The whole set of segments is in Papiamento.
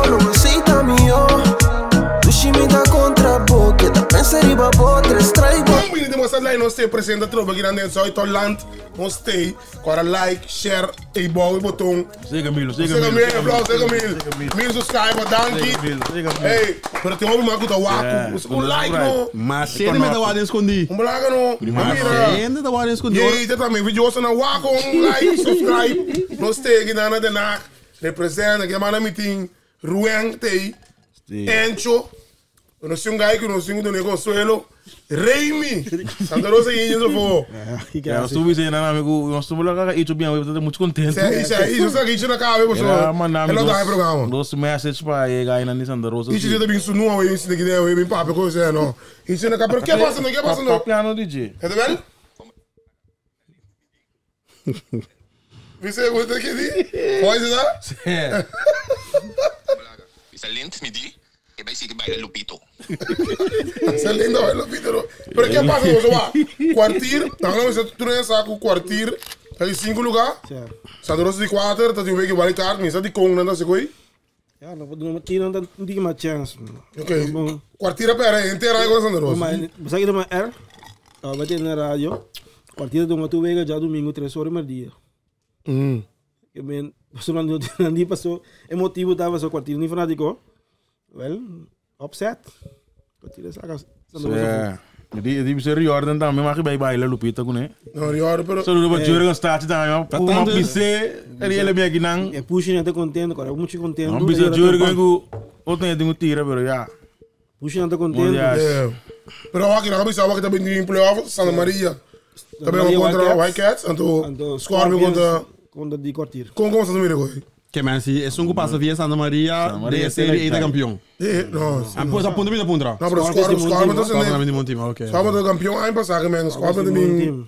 solo, aceita mi oh. Dushi mi ta contra bo, keda pensa riba bo, tres try bo. Bon bini den boso lei nos te presenta tropa kinan den Zuid-Holland. Nos stay. Kora like, share, e bou e boton. Zeker Milo, zeker Zeker Milo. mil, applaus, zeker mil. Mil subscriber, danki. Zeker mil, zeker mil. Hey, pero tin hopi man ku ta waku. Yeah, Un like no. Mas gente me ta wak escondí. Un balaga no. Mas Mira. gente ta wak escondí. Yey, te también video's na waku, un like, subscribe. Nos stay aquí na Den Haag. Represent, aquí mana meeting. Ruen tei. Encho. Nos tin un guy ku nos tin ku duna consuelo. Remy. Santa Rosa y Indians of Ja, nos tuvo diciendo, nada, amigo, nos tuvo la caga hecho bien, estamos muy contento. Se isso, isso, isso, isso na cabe, Era pessoal. mandar É logo aí programa. dos message para llegar aí na Santa Rosa. Isso já bem sunu, aí isso daqui daí, bem papo coisa, não. Isso na cabe, pero que passa, não, que passa, não. Papiano DJ. É bem? Você aguenta aqui, di? Pode dar? É. Isa lint mi di, e bai sigui baila Lupito. Isso é lindo, velho, Peter. Pero que passa, você vai? Quartier, tá falando, você tu não sabe o quartier, tá de cinco lugar. Santa Rosa de quatro, tá de um week vale card, mas tá de Kong, não tá se coi? Ja, no, no, tien dan die maar chance. Ok. Bom, Quartier pera, inteira aí com Santa Rosa. maar você que uma R, vai ter na rádio. Quartier de uma tu vega já domingo 3 horas por dia. Que men, passou não não passou emotivo tava só quartier nem fanático. Well, upset. Quartier saca. É. Di ser Jordan também, mas que vai baila Lupita com né. Não, Rior, pero Saludo para Jurgen Start também, uma PC, ele ele me aqui não. É puxa não tá contente, cara, muito contente. Não bisa Jurgen com outro nem tem tira, pero já. Puxa não tá contente. Yes. É. Pero aqui na cabeça, aqui também tem playoff, Santa Maria. Também Maria contra Wildcats. Wildcats, então Anto Scorpio contra contra di quartier. com com Santa Maria coi. Que men si es un passa via Santa Maria, Santa Maria de serie E da campeão. Eh, no. Ah, pois a ponta me da punta. Não, pero Scorpio, Scorpio tá Scorpio sendo também de bom time, ok. Scorpio tá campeão ano passado, man. Scorpio também.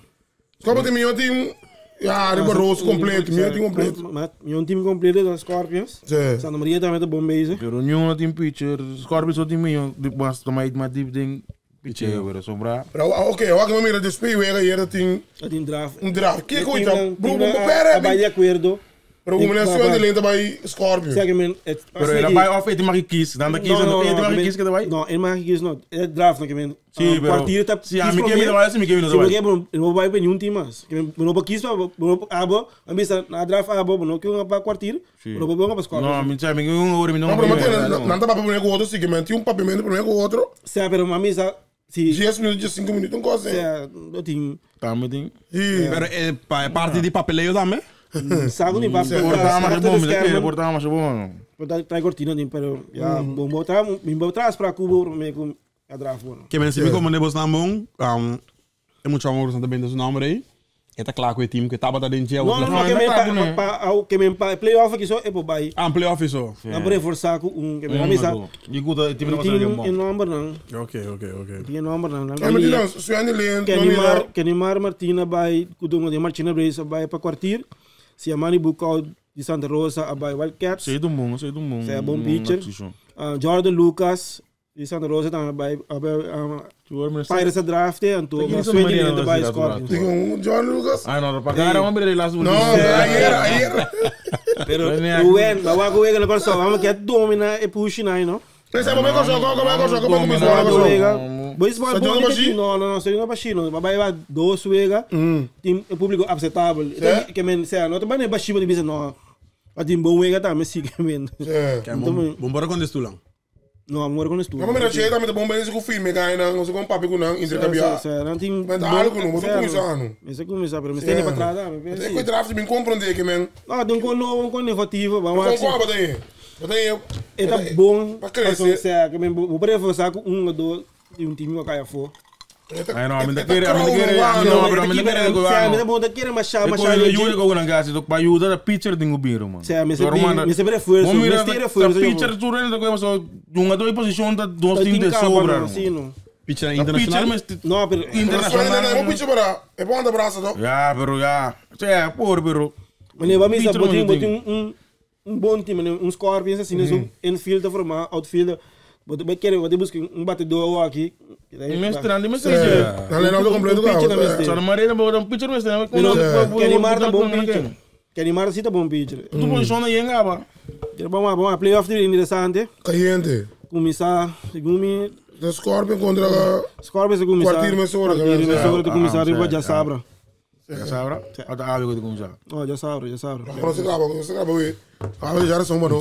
Scorpio também um time, ja, rigoroso completo, meu time completo. Mas um time completo da Scorpions. Sim. Santa Maria também tá bom bezig. Pero nenhum não tem pitcher, Scorpio só tem meio, mas também mais deep tem pitcher, pero sobra. Pero ok, eu aqui mira despe wega hier tem Dat team draft. um draft. Que coisa, Bro, bro, pera. Vai de acordo. Pero como ele suena lenta by Scorpio. Zeg men, het Pero era vai off het mag kies, dan de kies en het mag kies que vai. No, ele mag kies no. Het draft no que men. Sí, pero Quartier tá Sí, a mim que me vai, se me que me Se vai. porque não vai para nenhum time mais. Que não para kies, não abo, a missa na draft abo, não que um para quartier, não para para Scorpions. No, a mim sabe, um ouro me não. Não, pero mas não tá para primeiro com o outro, sim, que men tem um papimento primeiro com o outro. Se pero a missa se 10 minutos, 5 minutos, um coisa. se não tem Tá, me tem. E Pero é pa- é parte de papeleio também. saco nem para Portava mais bom, me quer, portava mais bom. Portar trai cortina nem pero ja, bom botar, me botar para Cuba me com a draft bueno. Que men si me como nebos na mão, um, é muito amor Santa Benda seu nome aí. É tá claro que o time que tava da dentro No, no, no, que me pa, pa, ao que me pa playoff aqui só é por bai. Ah, um playoff isso. Não por reforçar com um que me amisa. E guta, time não Tem consegue um bom. number não. Ok, ok, ok. Tem number não. É, mas não, suena lento, não Kenimar, mira. Kenimar Martina vai kudungo de Martina Brace vai para quartier. Siamani Bukau de Santa Rosa vai Wildcats. Sei do mundo, sei do mundo. Sei bom pitcher. Jordan Lucas de Santa Rosa também vai Pirates a draft en toen Aqui maar Santa Maria Sweden não de bij vai Scorpions. Digo, um John Lucas. Ah, não, para cara, vamos ver lá. Não, ayer, ayer. Pero Ruben, maar waar we gaan zo, vamos que domina e push na, no? Mas é, como é que eu jogo, como é que eu jogo, como é que eu Waar jogo? we Boys maar Stadion bom, Bashi? No, no, no, stadion Bashi no. Maar bij dos wega, team o público aceitável. Que men, se no também é Bashi, mas no. Maar team bom wega também sim que men. É. Então, Vambora com destulang. No, amor com estudo. Mas mira, chega também bom bem com firme, ganha, não sei com papi com não, intercambiar. Não tem. Mas algo não, mas começar não. Mas começar, pero me tem para trás, É que o draft me compreender que men. Não, tem com novo, com negativo, vamos Com qual bater? Bater. É tá bom. Para crescer. Se que me vou reforçar com um ou dois e um time que cai fora. Ai, não, a mim quer, a mim quer, a mim não, pero a mim quer Se a mim bom, quer mais chama, Mas chama. Eu eu go na gás, do para ajuda da pitcher de ngubiro, mano. Se me se reforço, me se reforço. Pitcher tu rende coisa só, jogador em posição da dois time de sobra. Sim, não. Pitcher Pitcher internacional. mas Não, pero internacional. Não, pitcher para. É bom da braça, do. Ja, pero ja. Ja, por pero. Meneer, wat is dat? Pitcher Botin, moet botin um um bom time, um Scorpions assim, um infielder formar, outfielder. Wat bij keer wat busca um batedor aqui. Mestre, mestre. Não, não, completo, cara. Só Maria não um pitcher mestre. Kenny Mar tá bom pitcher. Kenny Mar sim tá bom pitcher. Tu posiciona aí, ngaba. Pero vamos a, vamos a playoff die interesante. Caliente. Começar, segundo me, De Scorpion contra Scorpions começar. Kwartier met zorgen, Kwartier met mensen. zorgen te começar, Ah, riba ah, já sabra. Já sabra? Ata ave que começar. Oh, já sabra, já sabra. Não se acaba, não se acaba, ué. Ah, já são mano.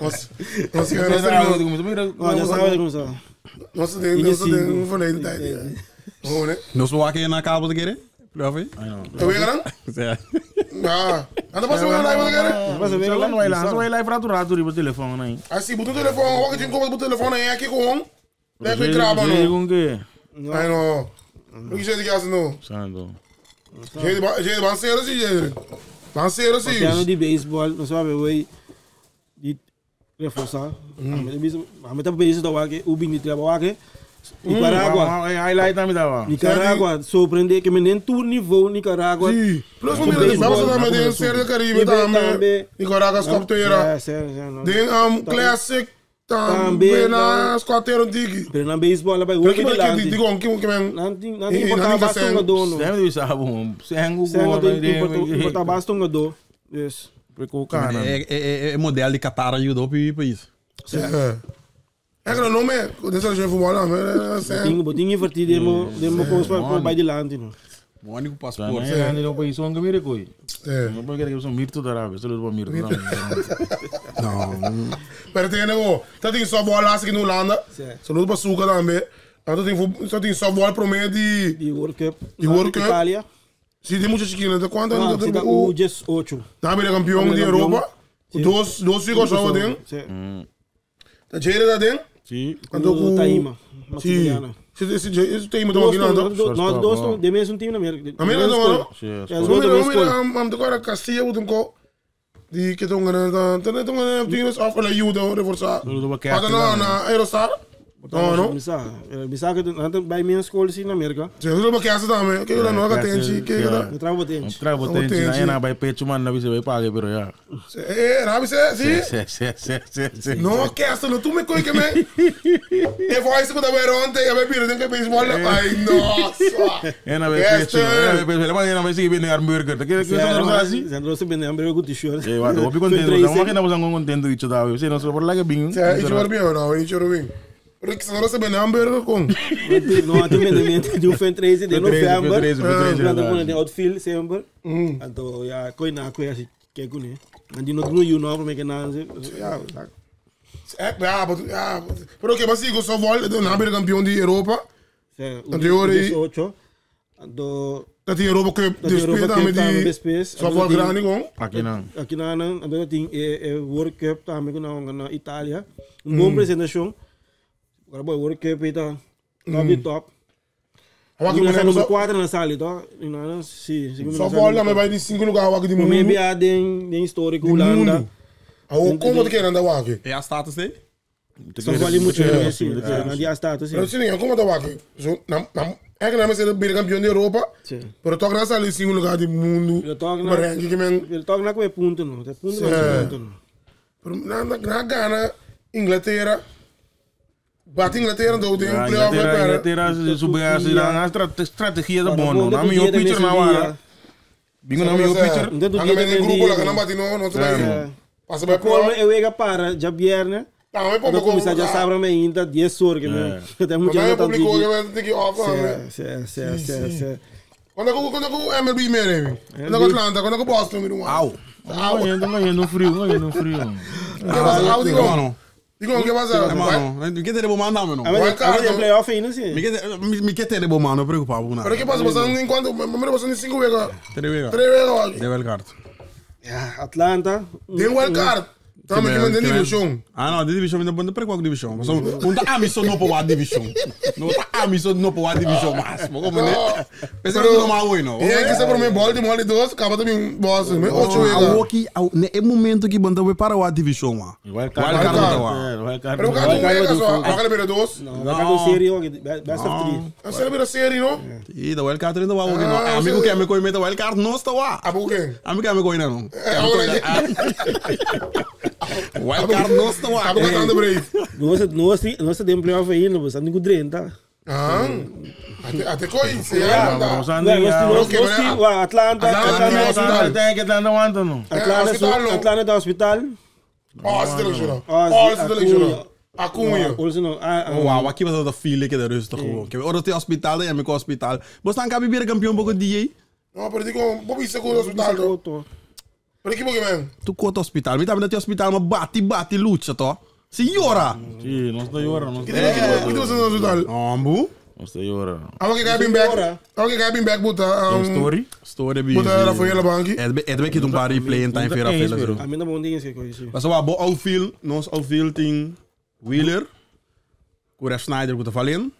Nossa, nossa, Já nossa, que começar. Mira, Oh, já sabra começar. nossa, tem, nossa, tem um verleden tijd. Oh, né? Nos wak na cabo de querer? Playoff aí? Tá bem, gran? Ja. Ah, anda passa o live agora. Mas Só lá não vai lá, só vai lá para rato riba telefone aí. Assim, botou o telefone, o que tinha como botou o telefone aí aqui com um. Deve crava no. Com que? Ai no. O que você quer não? Santo. Gente, gente, van ser assim, gente. Van ser assim. Piano de beisebol, não sabe, we de reforçar. A meta beisebol da wake, o bini traba wake. Nicaragua, Highlight na me dava. Nicaragua, surpreender que nem tu nível Nicaragua. Sim. Plus, we mira, vamos também tem Série do Caribe também. Nicaragua, Scopteira. É, sério, sério. Tem um classic também na Scopteira antigo. Pero na beisebol, lá vai Pero o que que que digo que que men. Não tem, não tem importar basta um jogador, não. Sempre do sabe, sem o Sem importar importar basta um jogador. Yes. Pecou cara. É, é, é modelo de Qatar ajudou para isso. É. É que o nome dessa gente futebol lá, mas é. Tem, botinho invertido, demo, demo com os para vai de lante, não. O único passaporte. Não, não, país onde me recoi. É. Não pode querer que são Mirto da Arábia, só do Mirto. Não. Pero tem nego, tá tem softball lá aqui no Holanda. Sim. Saludo para Suca também. Tá tem só tem softball promedio de De World Cup. De World Cup. Itália. Se tem muita chiquinha, de quanto Não, ano se dá o o 18. Também é campeão de Europa. Dois dois ficou só dentro. Sim. Tá Jere tá dentro. Sim. Quando O o Taíma. Sim. Maximiliano. Se se se tem muito aqui não. Nós dois estamos de mesmo time na América. América não, não? Sim. É, os dois da Mira, mesma mira, escola. am de agora Castilla o tempo die que estão ganhando, estão ganhando times of la ajuda reforçar. Saludo para Para não na Aerostar. Não, não. Bisa que antes bij mijn school sim na América. Se eu não quero também, que eu não tem que Eu trago botente. Trago potente, na na vai pecho man, na vise vai pague, pero ya. Eh, rabi se, sim. Sim, sim, sim, sim, sim. No, que no tu me coi que me. E voice que da ontem, eu me tem que baseball. Ai, nossa. É na vai pecho, é na vai pecho. Leva na vai seguir bem hambúrguer. Que que são assim? Sandro se bem hambúrguer com t-shirt. Eh, guarda, vou contento, não que não estamos contento isso da, você não só por lá que bem. Sí, isso bem, não, isso bem. Pero que se bem hambúrguer com. Não, tem vendimento de um fan 13 de novembro. 13, Quando põe de outfield sempre. Então, ja, coi na coi assim, que com né. Andi no no you know para me que na, ja, É, ja, ja, pero que mas sigo só vol, na bem campeão de Europa. Anterior aí. 18. Do Dat die Europa Cup después também de softball grande com. Aqui não. Aqui não, não, tem World Cup também com na Itália. Uma boa apresentação. Agora boy World Cup tá top de top. Aqui Número número 4 na sala, tá? Não, sim, Softball também vai de 5 lugar aqui de mundo. Também é tem histórico Holanda. Ah, como te querem andar aqui? É a status dele? Só vale muito, sim. Na dia status, sim. Pero sim, como tá aqui? Na é que não é ser bem campeão da Europa. Sim. Pero toca na sala de 5 lugar de mundo. Pero toca na. Pero toca na com ponto não, tem ponto não, ponto não. Pero na na Gana, Inglaterra Bate Inglaterra, do tem um playoff Inglaterra, sube a estratégia da bom, na minha pitcher na hora. Bingo na minha pitcher. Ando bem grupo lá que não bate não, não se vai. Passa bem pro. Eu ia para já viernes. Tá, mas pouco começar já sabe ainda 10 horas que até muito já tá publicou que tem que off. Sim, sim, sim, sim. Quando quando MLB mesmo. Quando Atlanta, quando Boston, meu Au. Au, no frio, no frio. Au, digo. Digo, o que passa? Mano, mi que terebo mano, mano. Mas playoff ainda sim. Mi que terebo mano, preocupado com nada. Pero que passa? Passando em quanto? Primeiro passando em 5 vezes. 3 vezes. 3 vezes. De wild card. Atlanta. Tem wild card. Também que manda divisão. Ah, não, de divisão, não pode preocupar com divisão. Não tá amiso não para a divisão. Não tá amiso não para a divisão, mas como né? Pensa que não mais não. E aí que se por mim Baltimore e dois, acaba também Boston, oito vezes. O que é momento que banda vai para a divisão, mano. Wild card. Wild card. Pero cada um é só, agora primeiro dois. Não, vai cada série, best of three. A série primeira série, não? E da wild card ainda vai não. Amigo que me coi meta wild card não está lá. Amigo quem? Amigo que me coi não. Wild card não está lá. Amigo que tá brave. Nós nós nós tem playoff ainda, você não com 30. Ah, ate ate koi, se ya Nos anda. anda ya. Nos Oké, nos maar team, ja. wa, Atlanta, Atlanta, Atlanta, hospital. Atlanta, que Atlanta aguanta no. Atlanta, hospital, no. Atlanta ta hospital. Oh, seleccionou. Oh, Oh, seleccionou. Acunha. Olsen no, ah, ah. Oh, wow, aqui was dat feeling que rustig gewoon. Ik heb het hospitaal, ja, ik hospitaal. Bos dan kan je kampioen poco DJ. No, pero digo, Bobby segundo hospital. no. Otto. Pero que man. Tu kort hospitaal. Weet je dat hospitaal maar bati bati lucha toch? Senhora. Sí, no está llora, no Que está que você no hospital? Ambu. No está llora. Awa que gabi back. Awa que gabi back buta. Story. Story bi. Buta Rafaela Banki. Het ben ik een paar replay in time voor Rafaela. A mim não bom dinheiro que coisa. Maar zo wat bo outfield, nos outfield team Wheeler, Kuref Snyder ku Valin,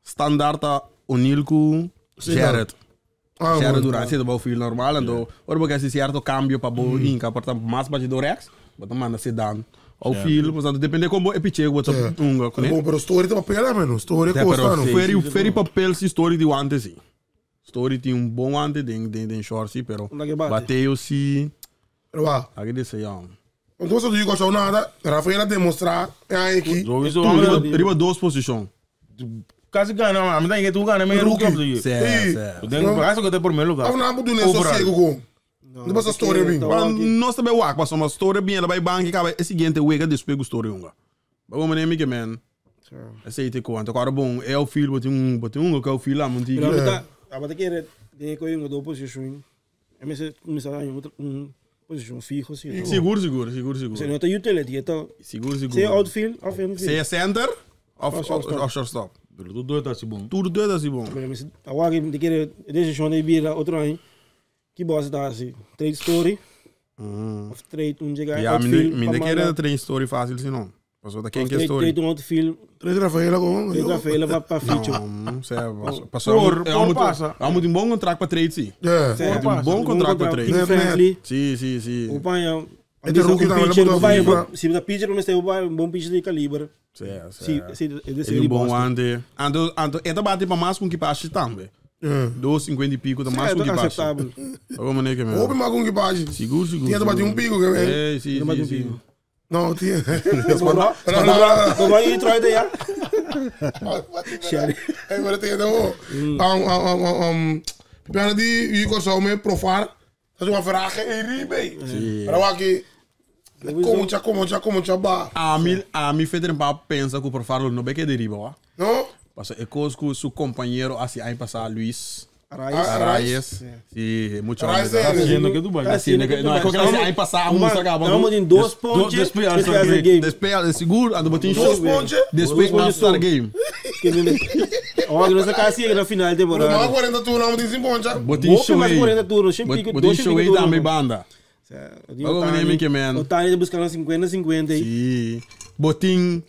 Standaard O'Neal ku Jared. Ah, Jared Duran zit op outfield normaal en do. Ora porque se certo cambio pa bo inca, portanto mais bate do Rex, bota manda se dan. Outfield, portanto depende como e piche bota unga, né? Bom, pero story tá papel, mano. Story É, custa, pero não. ferry, ferry papel si story di wante si. Story tem um bom wante den den den short si, pero Onde que bate? bateu si. Pero vá. Aqui desse ja. Então você digo só nada, Rafaela demonstrar é aí que Sowieso. Riba, riba duas posições. Casi gana, a mí también que tú ganas, me Rookie. rookie. Sim, Sim. sim. Tengo caso que te por meu lugar. Of na moet doen is sossego com. Não passa story bem. Mas nós também wak, mas uma story bem, ela vai banque, acaba é seguinte wega despego story unga. Mas como nem que man. Esse aí tem quanto, agora bom, é o filho, botei um que é o filho lá, muito. Pero ahorita, ahorita quiere de coisa em duas posições. A mim se começar a um posição fijo, sim. Seguro, seguro, seguro, Se seguro. não tá utility, então Seguro, se seguro. outfield, of infield. Se é center of Of shortstop. of shortstop. Pero tú dois tá bom. Tudo doido assim bom. Pero me agora que quer decisão de vir outro aí. Que bosta tá assim? Trade story. Of trade um jogar Ja, outfield. me quer train story fácil assim não. Passou da quem que é story. Trade um outfield, Três Rafaela com. trade Rafaela para para feature. Não, sério, passou. Por passa. É um bom contrato para trade, sim. É. Um bom contrato para trade. Né, Friendly. Sim, sim, sim. O pai É de rookie também, pitcher, ele botou o pai, FIFA. se da pitcher, mas tem um bom pitcher de calibre. Sim, Sim, sim. sim, esse É um bom ante. Ando, ando, é da bate para mais com que passe também. 2,50 e pico da mais com que passe. aceitável. Vamos né que Houve mesmo. mais com que page. Seguro, seguro. Tinha de bater um pico, que vem. É, sim, Tinha bate sim, um sim. pico. Não, tinha. Não, não, não. Vai Detroit aí, ah. Sério. Agora tem não. Piano di io so me profar. Dat is een vraag in Ribe. Maar aqui como cha como cha como cha ba. A mim, a mim fez um pensa que o profaro não bem que deriva, ó. No? Passa é coisa que seu companheiro assim aí passar Luiz Arraes. Arraes. Sim, muito Arraes homem. é ele. Dizendo que tu vai. Assim, né, não, é que eu quero dizer, aí passar a música acaba. Estamos em dois pontos. Después All-Star Game. Después, seguro, ando botinho Dois pontos. Después All-Star Game. Olha, nós casi na final de Mas temporada. 40 turnos, não tem 5 pontos. Botinho Boa, show mais aí. 40 turnos, sempre pico, Botinho dois show aí pico também turno. banda. Logo, menino, que man. O Tani tá buscando 50-50 aí. Sim. Botinho.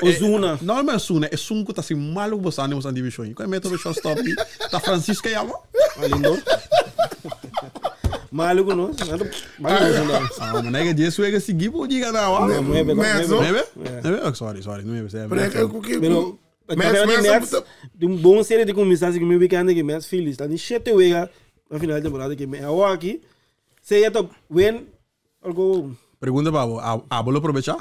Ozuna. Não é Ozuna, é Sunco tá assim maluco você anda você divisão. Qual é método shortstop? Tá Francisco aí, amor? Lindo. Maluco, não? Maluco, não. Ah, mas é que dia suega seguir por diga não, ó. Nueve, Mets, não? Nueve? Nueve? Oh, sorry, sorry, nueve. Pero Mets, Mets, Mets, de um bom série de começar assim, que meu weekend que Mets Phillies, tá de sete wega na final da temporada que me aqui. Se ia top win algo Pergunta para a a aproveitar?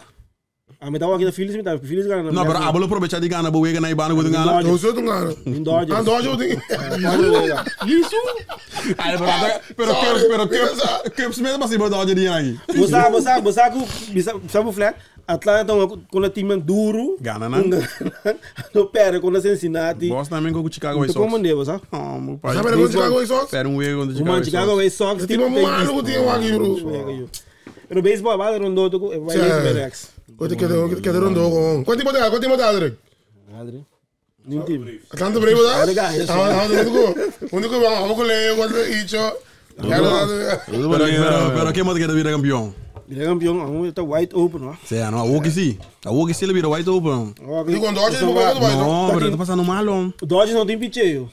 a me tava aqui da Phillies, me tava Phillies ganhando. Não, pero a aproveitar de gana, boa gana ibano com gana. Eu sou do gana. Em Dodgers. Ah, Dodgers eu tenho. Isso? Ai, pero pero pero Cubs mesmo assim, botar o dinheiro aí. Você você sabe o flag? Atlanta com o time duro. Gana, né? Não perde com o Cincinnati. Boston também com o Chicago White Como Sox. devo, sabe? Oh, meu pai. Sabe com o Chicago White Sox? Pera um erro contra o Chicago O White Chicago Sox. White Sox. Time maluco tinha aqui, bro. Pero beisebol vai rondo vai nesse Rex. Quanto que que rondo com? Quanto tempo tá? Quanto tempo tá, Adri? Adri. Nenhum time. Atlanta Braves tá? Ah, Ah, ah, único vamos com Leo, quanto Icho. Pero pero quem manda que vira campeão? Vira campeão, vamos tá wide open, ó. Sim, não, a Walker sim. A Walker sim ele vira wide open. E com Dodgers não vai Não, pero tá passando mal, ó. Dodgers não tem picheio.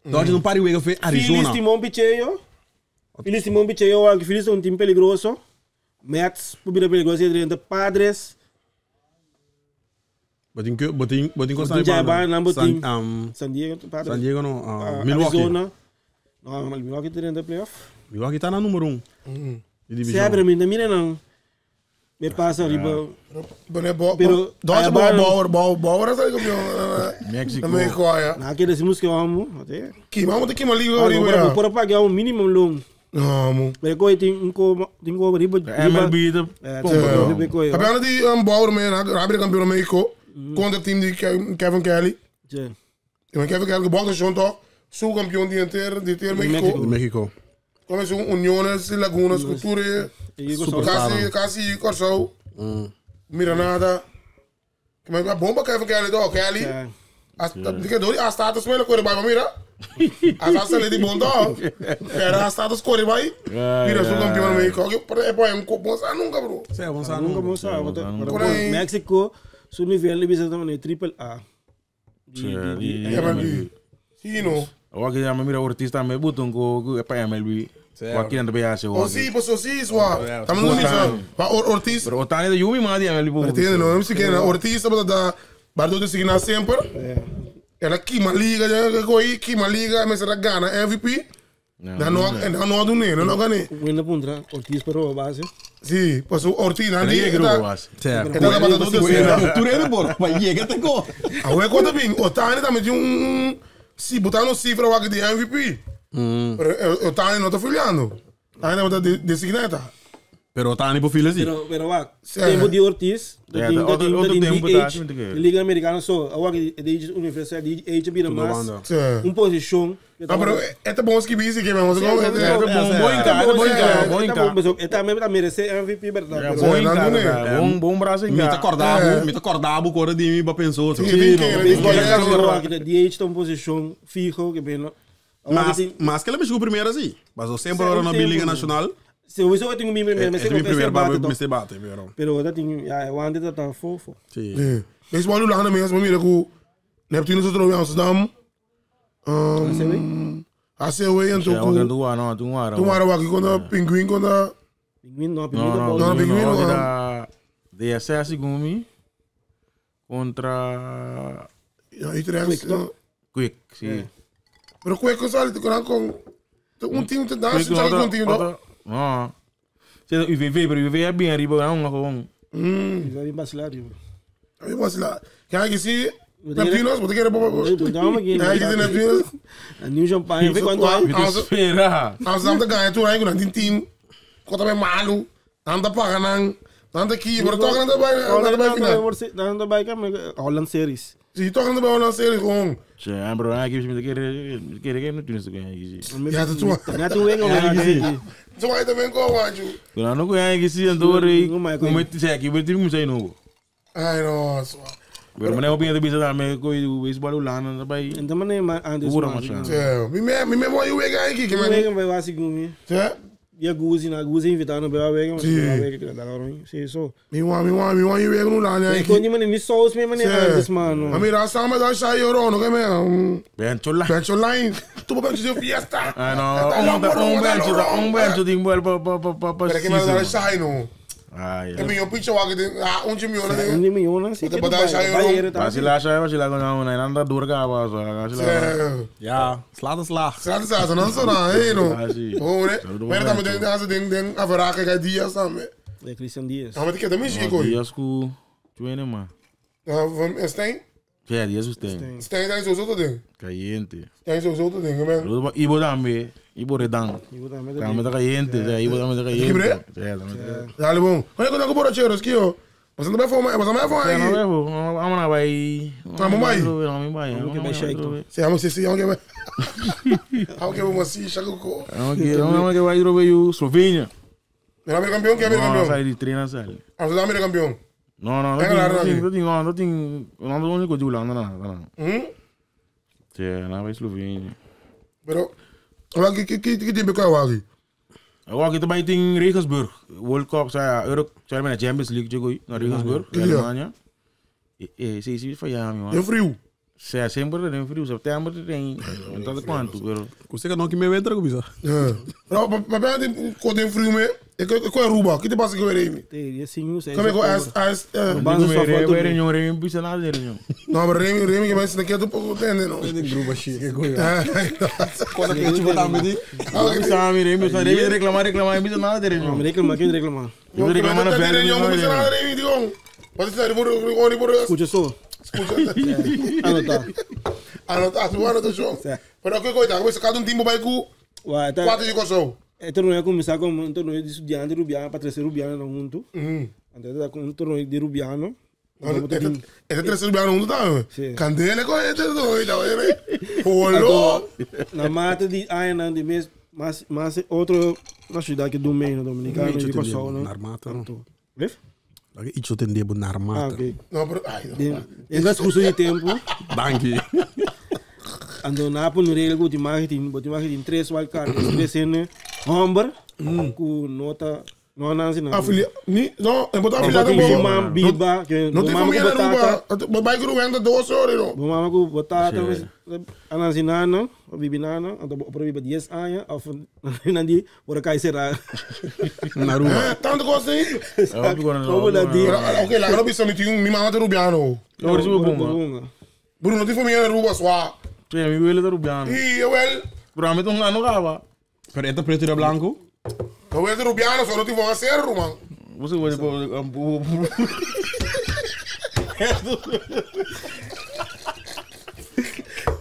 Dodgers não para o foi Arizona. Phillies tem bom picheio. Phillies tem bom picheio, Phillies é um time peligroso. Mets, vira perigoso entre Padres. Botin botin botin botin San Diego, Padres. San Diego não, Milwaukee. Arizona. Não, Milwaukee tá dentro da playoff. Milwaukee tá na número 1. Sempre, mira, mira não. Me passa riba. Pero Dodgers Bauer, Bauer, Bauer é campeão. Mexico. Na Mexico aya. Na que decimos que vamos, até. Kima, vamos ter que liga Ah, arriba. por por pagar um minimum loan. No, mo. Pero ko tem um co tem co riba MLB de É, pompa. riba ko. Campeonato de Bauer, man, abre campeão no México. Contra o time de Kevin Kelly. Tchê. E Kevin Kelly bota junto, su campeão de inteiro, de ter México. De México. Começou Uniones, Lagunas, Cultura, E go quase, quase Corsou. Mira nada. Mas a bomba Kevin Kelly, do Kelly. Que dori a status mela corre vai mira. A status ali de bom do. Era a status corre vai. Mira su campeão no México. Que é bom um copo, nunca bro. Sim, vamos lá. Nunca vamos Por aí. México, su nivel de também triple A. De MLB. Sim, no. Aqui já me mira Ortiz também botou com é para MLB. Aqui não também acha. O sí, pues o sí, swa. Estamos no mismo. Va Ortiz. Pero Otani de Yumi mais de MLB. Entende, não? Não se quer, Ortiz tá da Bardo de seguir sempre. Ela queima liga, já coi queima liga, mas ela gana MVP. Não, não, não do nem, não gane. Win puntra, Ortiz pero base. Sim, pues o Ortiz não Ele di. é grupo, acho. Certo. Ela tá batendo tudo Tu rede bora, mas chega até go. A ué conta bem, Otani também tinha um se botar no cifra o de MVP. Pero Otani não tá filhando. Otani tá designado. Pero Otani pro filho assim. Pero va, Sim. tempo de Ortiz, É, tem outro tempo tá, DH, muito que- Liga Americana só, a wa DH Universidade DH vira mais banda. Sim. uma posição. Não, pero é bom que bici que mesmo, Sim, é sim, É bom, bom em cá, é bom em cá, bom em cá. Também tá merece MVP, verdade. É bom em Não, cá, não é. tá. Bom, bom braço em Me cá. te acordava, me te acordava, cor de mim para pensou. Sim, tem que- DH tá uma posição fijo que bem. Mas que ele me chegou primeiro assim. Mas eu sempre era na Sim, Liga sim. Nacional. Se eu eu tenho primeiro, mas É eu o primeiro bate. para me bate, pero. Pero eu tenho, ja, eu ando tá fofo. Sim. Sim. Baseball lá mesmo, mira que Neptuno se trouxe Amsterdam. ACW então É, com tu não, tu não tu mara aqui quando pinguim quando Pinguim não, pinguim Não, não. não, Não, pinguim Pinguim não. não. Da DSS Gumi contra ja, Utrecht. Quick, sim. Pero Quick só com um time te dá, se joga com um time, não? Não. Se UVV, pero UVV é bem arriba, não, gewoon. Vai vacilar, tipo. Aí você lá. Quem que se Neptunos, você quer Não, mas É que se Neptunos. New champagne, vê quando vai. Me espera. Amsterdam te ganha tu aí com um time. Conta bem malo. Anda paga não. Anda aqui, pero toca anda vai, anda vai final. Não, vai que Holland Series. Se toca anda vai na série com. Tchê, bro, aqui me quer quer não tem isso aqui. Ja, dat is waar. Net hoe ik al. Zo vai também com o anjo. Quando não ganha aqui se andore, Não, mas como te sei aqui, mas não sei não. Ai, nossa. Pero me opinião de bisa também, com o baseball lá não vai. Então, mas nem antes. Pura, macho. É, me me me vou aí aqui que Hoe me. ik vai was ik nu. É. Ja, Guzi na Guzi invitando bij weg, maar Sim. weg ik dat al. Sim, so. Me wa me wa me wa aí no lá né Ik kon niet meer niet saus meer meneer anders man. A mira sama da sai oro no que me. Bencho lá. Bencho line. Tu bencho de fiesta. Ah, não, bencho, um bencho de embora pa pa pa pa pa. Pero que me da sai no. Ah, É ja. meu pincho wa que ah um time né. Niet meer jongen, sim. Moet dat zijn, joh. Vacilar, sai vacilar com não, não anda dura cá, vacilar. É. Ja, slaat een slag. Será que você não só não, ei no. Ah, sim. Oh, né? Saludo Mas momento. também tem tem tem a veraka que dias também. É Christian Dias. Ah, mas que também chico. Dias com tu man. Ah, van Stein? Ja, Dias o tem. Stein tem sowieso dat ding. Caliente. Stein sowieso dat ding, man. Ibo também, Ibo Redan. Ik moet daar Também tá caliente, ja, Ibo também tá caliente. Kibre? Ja, também. Dale bom. Olha quando eu borracheiro, que eu. Você não vai fumar, você não vai fumar Ja, não aí. vai, vamos lá, vai. Vamos vai. Vamos vai. Vamos vai shake, toch? Se amo se se amo que vai. Amo que vamos assim, chaco. Vamos que vamos que vai trover Slovenia. Era meu campeão, que é meu Não, campeão. sai de treino, sai. Amsterdam é campeão. Não, não, não É tem, claro, não tem, não. não tem, não tem, não tem único de Holanda, não, não. Hum? Ja, não vai Slovenia. Pero Olha que que que time que eu aqui. Agora aqui também tem Regensburg, World Cup, sai, Euro, sai na Champions League jogou na Regensburg, Ja. Alemanha. E, e, sim, sim, foi a minha. É frio. Se sempre tem frio, setembro tem, não tá quanto, pero Você não que me entra com isso. É. Pero papel tem com tem frio me. É que que Aruba, que te passa que eu erei. Tem assim, sei. Como é que as as Bando só falta. Não, não, não, nada, não. Não, mas Remy, Remy que vai se daqui a pouco entende, não. De grupo chique, coisa. É. Quando que eu botar me di. Não, sabe, Remy, só Remy reclamar, reclamar, não nada, Não, não. reclamar, quem reclamar? Eu reclamar na velha. Não, não, não, Remy, digo. Pode ser, por por por Escucha só. Escucha. Anota. Anota, su anotación. Pero que coita, como se cada un tiempo vai com quatro de coçou. E torneio começar com um torneio de estudiante rubiano, para trazer rubiano junto. Então, tá com um torneio de rubiano. Esse terceiro rubiano junto tá? Sim. Candela com esse doido, tá vendo? Rolou. Na mata de Aina, de mês, mas outro na cidade do meio, dominicano, de Kosovo, né? Narmata, não. Vê? Lagi icho tendebo Ah, narmata. ok. Não, pero ai. Em transcurso de tempo, Danke. ando na pun regel ku di marketing, boti marketing três wildcard, três N, Humber, ku nota, não não não. Afilia, ni, não, eu botar afiliado Boti bom. mama biba, que Não tem mama família ku na batata, Aruba. Mas vai que não entra duas horas, não. bo mama ku batata, anansi nana, bibi nana, ando pro biba 10 anos, of nandi, ora cai será. Naruba. É, tanto coisa aí. Como da di. Pero, ok, lá não precisa meter um, minha mama é rubiano. Ora, si bunga. Bruno, não tem família na Aruba, só. Sì, mi quello da Rubiano. E eu, el, Però a me tu non cava. Pero esta preto era blanco. eu é rubiano, só não tem família ser, man. Você vuole un po'.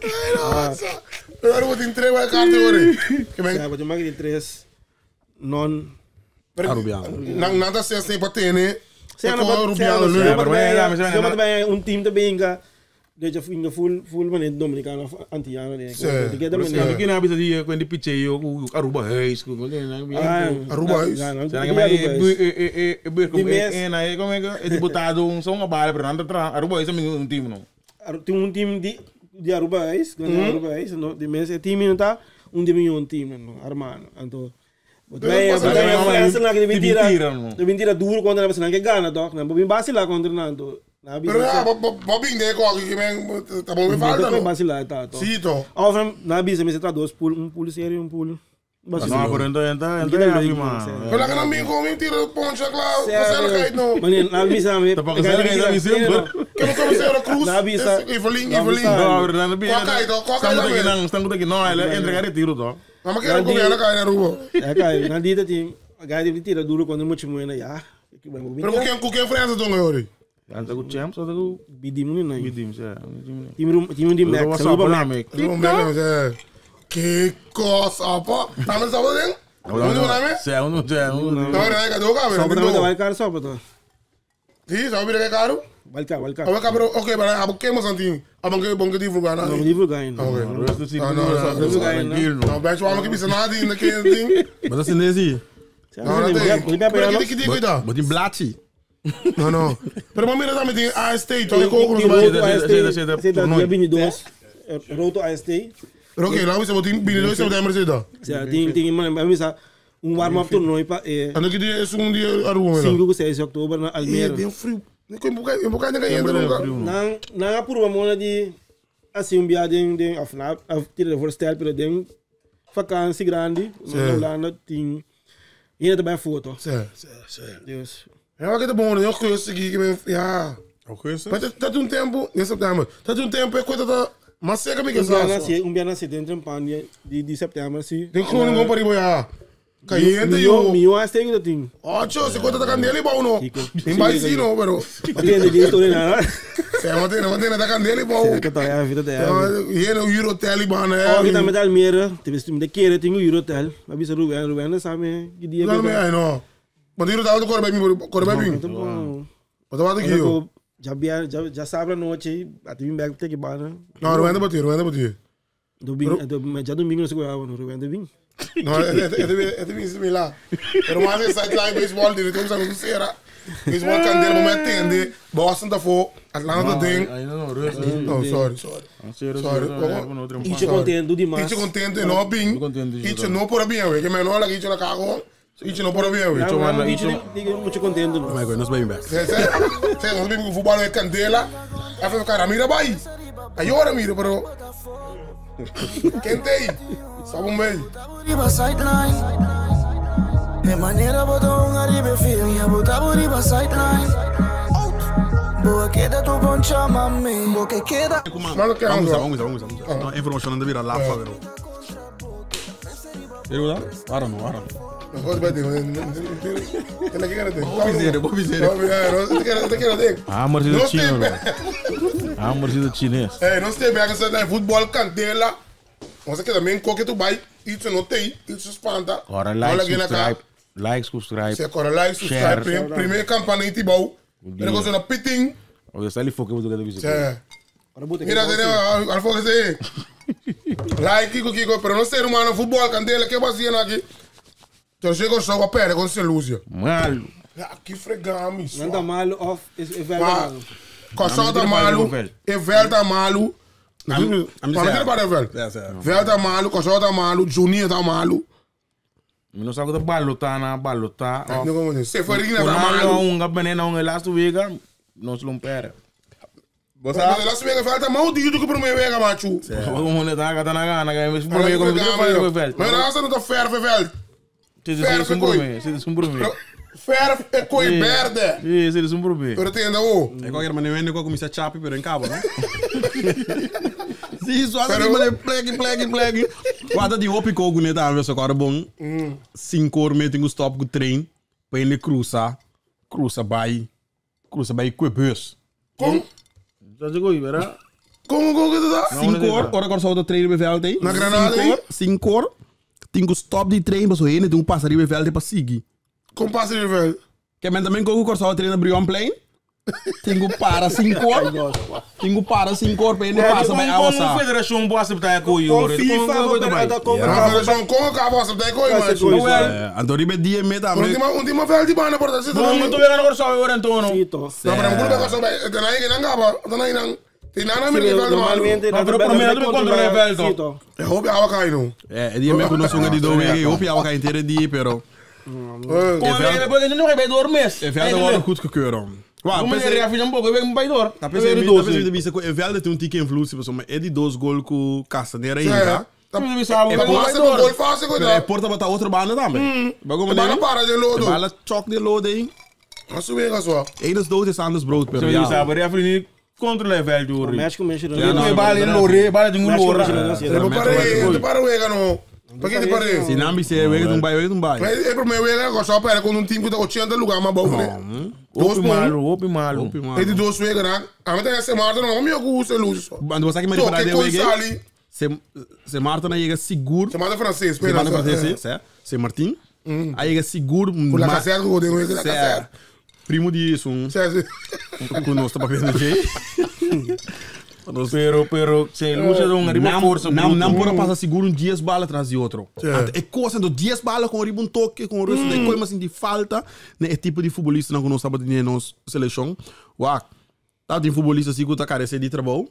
Ai, nossa. Pero agora vou te entregar a carta agora. Que bem. Ja, boti marketing três non Arubiano. Não, nada se assim para ter, né? Se É ano com Rubiano, né? pero bueno, Se ano bij un team te benga. De je in de full full mané dominicano of antiano nee. Sì. Ik heb Sì. dat Perché ne abita di quindi piccè io Aruba Huis, Aruba Huis. E come come è deputato un sono bale per andare tra Aruba Huis è un team no. Tem um team de de Aruba Huis, de Aruba Huis, no, de mensen team in ta, un team in un team no, Armando. Anto Pero pasa Wij que- Fransen lá que Di mentira. mentira, no. De mentira duro contra a pessoa que gana, toch? Não, bem vacilar contra Nando. Na Pero ah, Bobby de ko que men tá bom me falta, não. vacilar, tá, toch. Sim, to. Of na bisa me se dois pool, um pool sério, um pool. No, però entra entra Chi entra dai prima. Pero lá que não me come tira poncha claro, você cai no. Mané, na bisa me. Tampoco se le cae sempre. Que não come ser Cruz. Na bisa. Evelyn, Na Evelyn. bisa. No, pero non Qua cai to, qua cai Stanno to. che non, stanno che no, entra che ritiro to. Ma che come ela cai na rua. É, cara, na dita tem, a de tira duro quando muito moena já. Pero com quem França dong yori? Anta ku champs, anta ku Bidim não. bidim, sì. Team team de Max, Aruba Aruba Max. Mac. Não me lembro, Que cosa, pô. Tá me sabendo? Não não me? Sì, uno c'è, uno. Não, não, é do Só cabelo. para vai cara só para. Sim, sabe que caro? Vai cá, vai cá. Awe cabelo, ok, mas abo que mo santin. Abo que bom que divulgar Não nada. divulgar ainda. Ok. Resto sì. No, no, no, Tranquillo. Não, bem, eu amo que bisa nada ainda que tem. Mas assim, nesse. Não, não tem. Pero que que cuida? But in Blachi. Não, não. Pero mami não também tem AST, então eu compro Tem no Roto AST, Zeta, dia 22, Roto AST. Ok, lá você botin 22 setembro zeta. Tem tem mano, um warm-up torneio para Ando que dia é um dia Aruba, 5 e 6 de outubro na Almere. Tem frio. Nem um bocado nem entra nunca. Não, não há por uma mona de assim um viagem de of na tira voorstel pero den vakantie grande na Holanda tem e também foto. Sim, sim, sim. Deus. Ja, que é bom, eu conheço aqui que me, ja. Augustus? Mas tá um tempo, em setembro, tá um tempo é coisa tá, mas seca me que Um um biana se dentro em pan de setembro assim. Tem que não para ir Caliente yo. Mi yo hasta que tem. Ocho, se conta da candela e bom no. Tem mais sim no, pero. Tem de história nada. Se mantém, mantém da candela e bom. Que tá a vida da. E no Eurotel e bom, né? Oh, que também da Almere, tem de querer tem o Eurotel. Mas bisa Ruben, Ruben sabe que dia. Não, não, não. Mas Eurotel corre bem, corre bem. Mas eu aqui yo. Já já já sabe a noite, até vim back take bana. Não, Ruben bater, Ruben bater. Domingo, já domingo não se goiava, no Ruben domingo. No, é bem similar. Pero mais é sideline baseball, diretor sabe o que será. Baseball candela, vamos atender. Boston tá for, Atlanta tem. Não, sorry, sorry. Sorry. Icho contento demais. Icho contento, não bem. Icho não por bem, que menor lá icho na cago. Icho não por bem, Icho manda, icho muito contento. Oh my God, nós bem back. Cê, nós bem com futebol é candela. Aí foi cara, mira vai. Aí ora mira, pero Quem tem? Sabe um bem. Riba sideline. De manera botou um aribe film, ya botava riba sideline. Boa queda tu poncha mami, boa que queda. Mano, que Vamos, vamos, vamos, vamos. Não, informação não vira lá, pero. Viu lá? Para não, para não. Nos bai den. Kela ke kera den. Bobi serio, bobi serio. Bobi, te kera den. Hamer zit het chino. Hamer zit het Chinees. Hey, nos te bega sa na voetbal candela. Ons keda men koke tu bai, iets no tei, iets spanta. Ora like, subscribe. Like, subscribe. Se ora like, subscribe. Primeiro campana ti bau. Pero com na piting. O je sali foke moet ik dat Mira, tenemos al foque se. Like, Kiko, Kiko, pero no ser humano, fútbol, candela, ¿qué va haciendo aquí? Yo llego solo a perder con Celusia. Malo. Aqui fregami. Não tá malo off, é velho. Coxão tá malo, é velho tá malo. Não para velho. Velho tá malo, Coxão tá malo, Juninho tá malo. Não sabe que balota na balota. Não como dizer. Seferina tá malo. Um gabenena um laatste week, não se lompere. Você laatste week velho tá mal dito que primeiro week macho. Como ne tá tá na gana, que mas primeiro como que velho. Mas não não tá ferve velho. Verf é um problema. Verf é coi verde. Sim, é um problema. Pero tem ainda o. É qualquer maneira, eu começo a chape, pero em cabo, não? Sim, só assim, mas plek, plek, plek. Guarda de hoop ik ook net aan, zo agora bom. 5 uur meeting stop com trem, para ele cruza, cruza by, cruza by com bus. Como? Já chegou aí, verdade? Como como que tá? 5 uur, ora agora só o trem bevel tem. Na Granada 5 uur. Tem que stop de trem, mas o rei tem um passarinho velho para seguir. Com passarinho velho? Que men também com o corso treino Brion Plane. Tem que para 5 horas. Tem que para 5 horas para ele passa vai avançar. Com federação boa aceitar com o FIFA, com federação com a acaba aceitar com o Antori be dia me também. Um time velho de bana por assim. Não, não tô vendo agora só agora então não. Não, mas não grupo só vai, tem aí que não acaba, tem aí não. Tem nada me velho normalmente. Mas pero primeiro tu controla o velho. É hope awa cai não. É, dia me conosco um de do wege, hope awa cai inteiro dia, pero. Kom, não vai door mes. E velho worden goedgekeurd. Waar, maar je reageert een pouco, ik ben door. Dat is de que e velho tem um tique influência, pessoal, mas é de dois gols com Castanheira ainda. É gol fácil, É porta botar outra banda também. Bagulho bala para de lodo. Bala choque de lodo aí. Mas o wega só. Eén dood is anders brood, pero ja. Ja, maar referee controle velho door. México mexe não. Bala in lore, bala de um lore. Para para wega no. Para que te parece? Se não me se wega não vai, wega não vai. Mas é primeiro wega só para com um time que tá 80 lugar mais bom, né? Dois malo, opi malo. É de dois wega, né? A mim tem essa Marta não, mas eu gosto luz só. Quando você que me para de wega. Se Marta não chega seguro. Se Marta francês, Se Marta francês, se Martin. Aí chega seguro. Com la cassette, com o dedo, la cassette. Primo de isso, um. Conosco tá vendo aqui. Pero, se luce de um arriba força. Não, não pode passar seguro um 10 balas atrás de outro. É coisa do 10 balas com arriba um toque, com o resto, é coisa assim de falta, né? É tipo de futebolista não conosco estava na nossa seleção. Uau. Tá tem futebolista assim que tá carece de trabalho.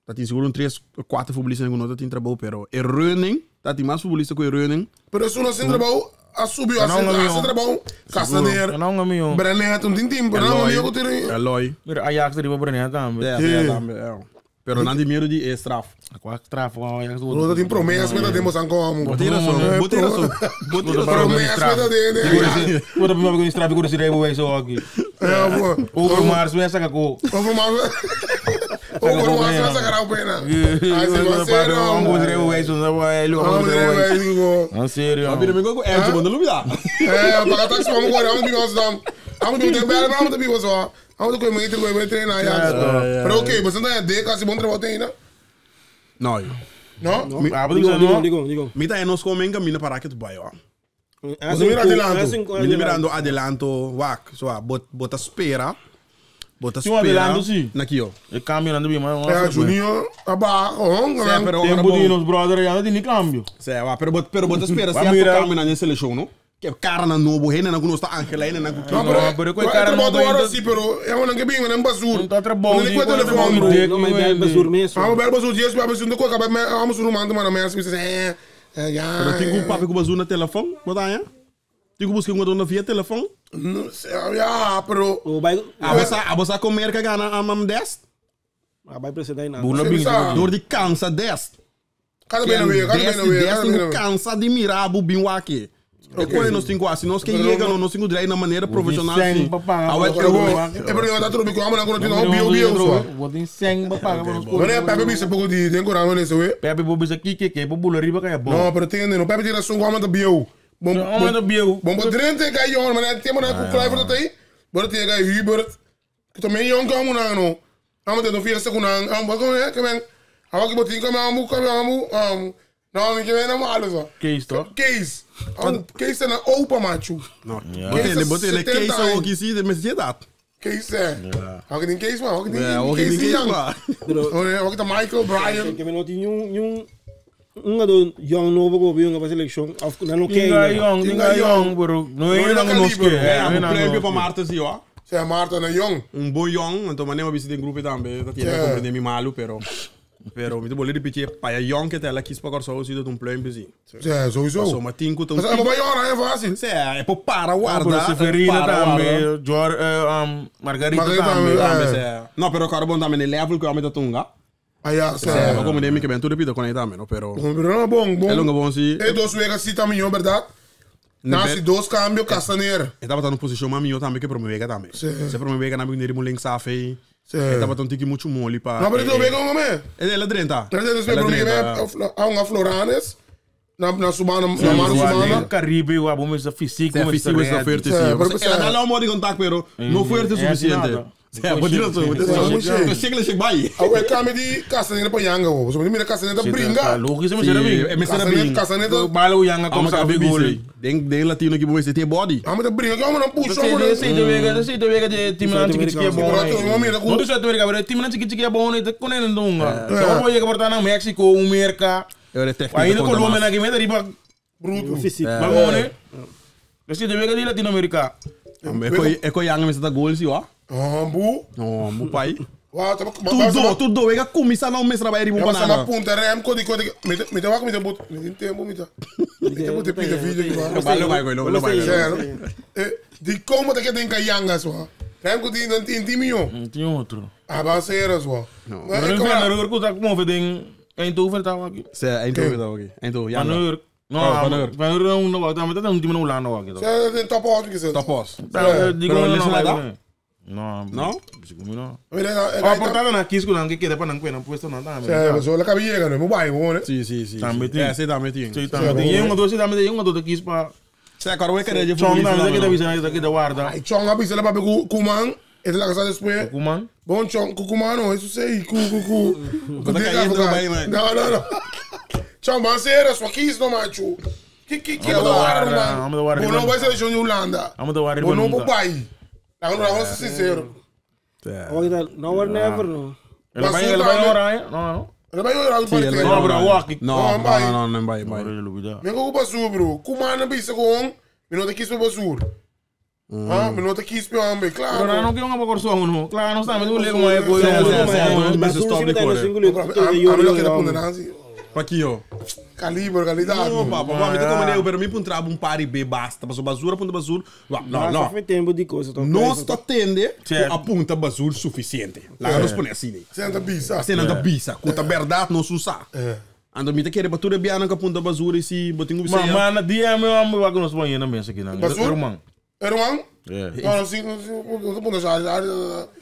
Tá tem seguro um 3, 4 futebolistas que não tá tem trabalho, pero é running, tá tem mais futebolista que é running. Pero isso não sem trabalho. A subiu, a sem trabalho, Castaneira, Brenet, um tintim, pero não amigo que tem. Eloy. Mira, Ajax arriba Brenet também. É, também. Pero não tem medo de straf. Qual straf? Não tem promessa, mas temos como. Botei razão, botei razão. Promessa, mas tem. Bota primeiro com straf, com esse rei só aqui. É, Over Mars, vem essa cacô. Over Mars. Over Mars, vai sacar a pena. Aí se você não. Vamos rei vai só, vai ele. Vamos rei vai. Sério. Mas me go é, tipo, não duvida. É, para taxi vamos agora, vamos vir nós Vamos ter bela, vamos ter só. Vamos ter que ir treinar já. Pero ok, você não é de casi bom trabalho tem, né? Não. Não? Digo, digo, digo. Mita é nós comem caminho para que tu vai, ó. Você mira adelanto. Mira mirando adelanto, wak, so bota espera. Bota espera. adelanto sim. Aqui, ó. É câmbio não bem, mas é Juninho, abaixo, Sim, pero tempo de nos brother já não tem câmbio. Sim, pero bota pero bota espera, se a câmbio na seleção, não? Que cara na novo, rena na conosco Angela, rena na Não, pero pero cara não agora sim, pero é uma que bem, não basur. Não tá trabalho. Não tem telefone, Não, mas bem basur mesmo. Ah, bem basur, dias, bem basur, não coca, vamos no mando, mano, mas é, já. Pero tem um papo com basur na telefone, bota aí. Tem que buscar uma dona via telefone. Não sei, ja, pero A você comer que gana a mam 10? Ah, vai precisar aí nada. Door de cansa 10. Cada bem na cada bem na 10 cansa de mirar bu bem aqui. É quando nós temos assim, nós que chega, nós temos que na maneira profissional assim. É porque eu tô truque, amo na quando tem bio bio só. Vou ter 100 para pagar Não é Pepe bisa pouco de tem coragem nesse we. Pepe bo bisa que que que bo bula riba kaya bom. Não, pero tem não Pepe tira som como tá bio. Bom, Homem da bieu. Bom, bo Drenthe ga jong, maar net tempo na ku Kluivert dat hij. Bo dat ga Hubert. Ku também jong kan na no. Amo te no fiesta ku nan, amo ko hè, que men. Amo que botin ko amo ko amo um no, mi que men na malo so. Kees, toch? Kees. Amo Kees na opa macho. No, Ja. botele, botele, 70 Kees anos. ook is de mes dat. Kees hè. Hou ik Kees man, hou ik Ja, ook Kees in die Kees jong. maar. Pero Oh, nee, hou ik Michael, Brian. que me no tin un un un jong novo go bi un pa selection of na no Tinga Kenya. jong, tinga jong, bro. No No é na não nos calibre. que. Ja, É, um não prêmio para Marta sim, ó. Zeg Maarten na jong. Un bom jong, então mané ma bisi grupo também, dat tiene Ja. comprende mi malu, pero pero mi te boleh repetir, pa jong que tela quis pa corso si dat un pluimpje sim. Ja, sowieso. So ma tinku Maar tão ze maar jong, hè, fácil. Cê é pô para guarda. Bro, Severina para também, Jor, Margarita Margarita também. também, guarda. Cê, No, pero caro bom também level que eu tunga. Ah ja, Cê, zeg. como nem que ben tu repito con aí também, no, pero Pero no, bom, bom. é longo bom sim. E dos weken zit aan mijn verdad. Na si dos cambio, Castaner. Eu tava na posição mais minha também que promovega também. Sim. Se promovega na minha link safe. Sim. Eu tava tão tiki muito mole pa. No, pero dos weken ook mee. Ela é 30. Dat is Ela weer 30. a uma Floranes. Na na Subana, na Maro Subana. Caribe, o bom é físico, Se físico é forte Sim, sim. pero Ela dá lá um modo de contato, pero não forte o suficiente. nada. É, vou dizer Sim. isso. Chega, chega, vai. A eu cambio de Castaner para Yanga, wo. So mira Castaner da brinca. Logisch, mas era bem. É, mas era Castaner, bem. Castaner. Bala o Yanga Ah, como mas sabe sabe gol. Den den latino que você tem body. Ah, mas brinca, que não puxa, Sei de wega, sei de wega de time na tiki tiki é bom. Não do Zuid-Amerika, maar time na tiki tiki é bom, né? Kon en donga. Zo word je geporta naar Mexico, Amerika. Eu era técnico. Ainda Colômbia na que meta riba. Bruto. Físico. Maar gewoon, né? Dus de wega de Latino-Amerika. É co Yanga mas tá gol sim, ó. Ah, bu. Não, meu pai. Wa, tá Tudo, tudo, é que começa não me trabalhar Ja, em maar banana. sama punta rem ko di ko di mita mita wak mita but mita tempo mita mita but pita video ki wa. Vai, vai, vai, vai, vai. Sério. Eh, di como te que tem kayanga so. Rem ko di non tin timio. Tinha outro. Ah, ba sera so. No. Maar ik ben er ook dat ik ding Eindhoven daar aqui. Cê, Eindhoven tá aqui. Eindhoven, Van Yanga. Urk. No, Oh, Van Urk. Van Urk não não vai, mas tá um time no Holanda aqui. Sério, tem top out que se. Top os. Digo Pero não lesionado? No, No? No. Mira, A portada na Quisco não que quer para não não puesto não tá. Sério, so la cabellera no, mo vai, mo né. Sim, sim, sim. Também tem. É, sim, também tem. Sim, também. E um dois também, um dois quis para Cê, agora eu quero de Chong não, que da visão daqui da guarda. Ai, chong abi sala pa ku kumang, essa la casa después. Kuman. Bom chong kukumano, isso sei, ku ku ku. Tá caindo bem, né? Não, não, não. Chong, mas era só quis no macho. Que que que Vamos da dar hora, guarda, mano. vamos dar guarda, Bom, não mano. vai ser de Holanda. Vamos dar guarda, Bom, não nunca. pai. Não, não, vamos ser sincero. Agora now or never no. Ele vai ele vai orar, não, não. Ele vai orar do Sim, ele vai partido. Não, bro, walk. Não, não, não, não vai, vai. Me ko basur, bro. Kumana bisa com, me não te quis basur. Ah, me não te quis pe homem, Pero claro. não que uma corso não. Claro, não está, mas o lego é coisa. Sim, mas stop de cor. A mim não quer pôr nancy. Pa aqui, ó. Calibre, qualidade. Não, papo, me como eu, pero me puntrava um pari B basta, passou basura, ponta basura. Não, não. Foi tempo de coisa. Nós tá tende Certo. a ponta basura suficiente. Lá nos põe assim, né? Senta bisa. Assim não da bisa, com a verdade não usa. É. Ando me te querer para tudo biana com a ponta basura e se botinho Mas mano, dia meu amo vai que nós põe na mesa aqui não. Basura? Irmão. Irmão? É. Não, assim, não pode já, já,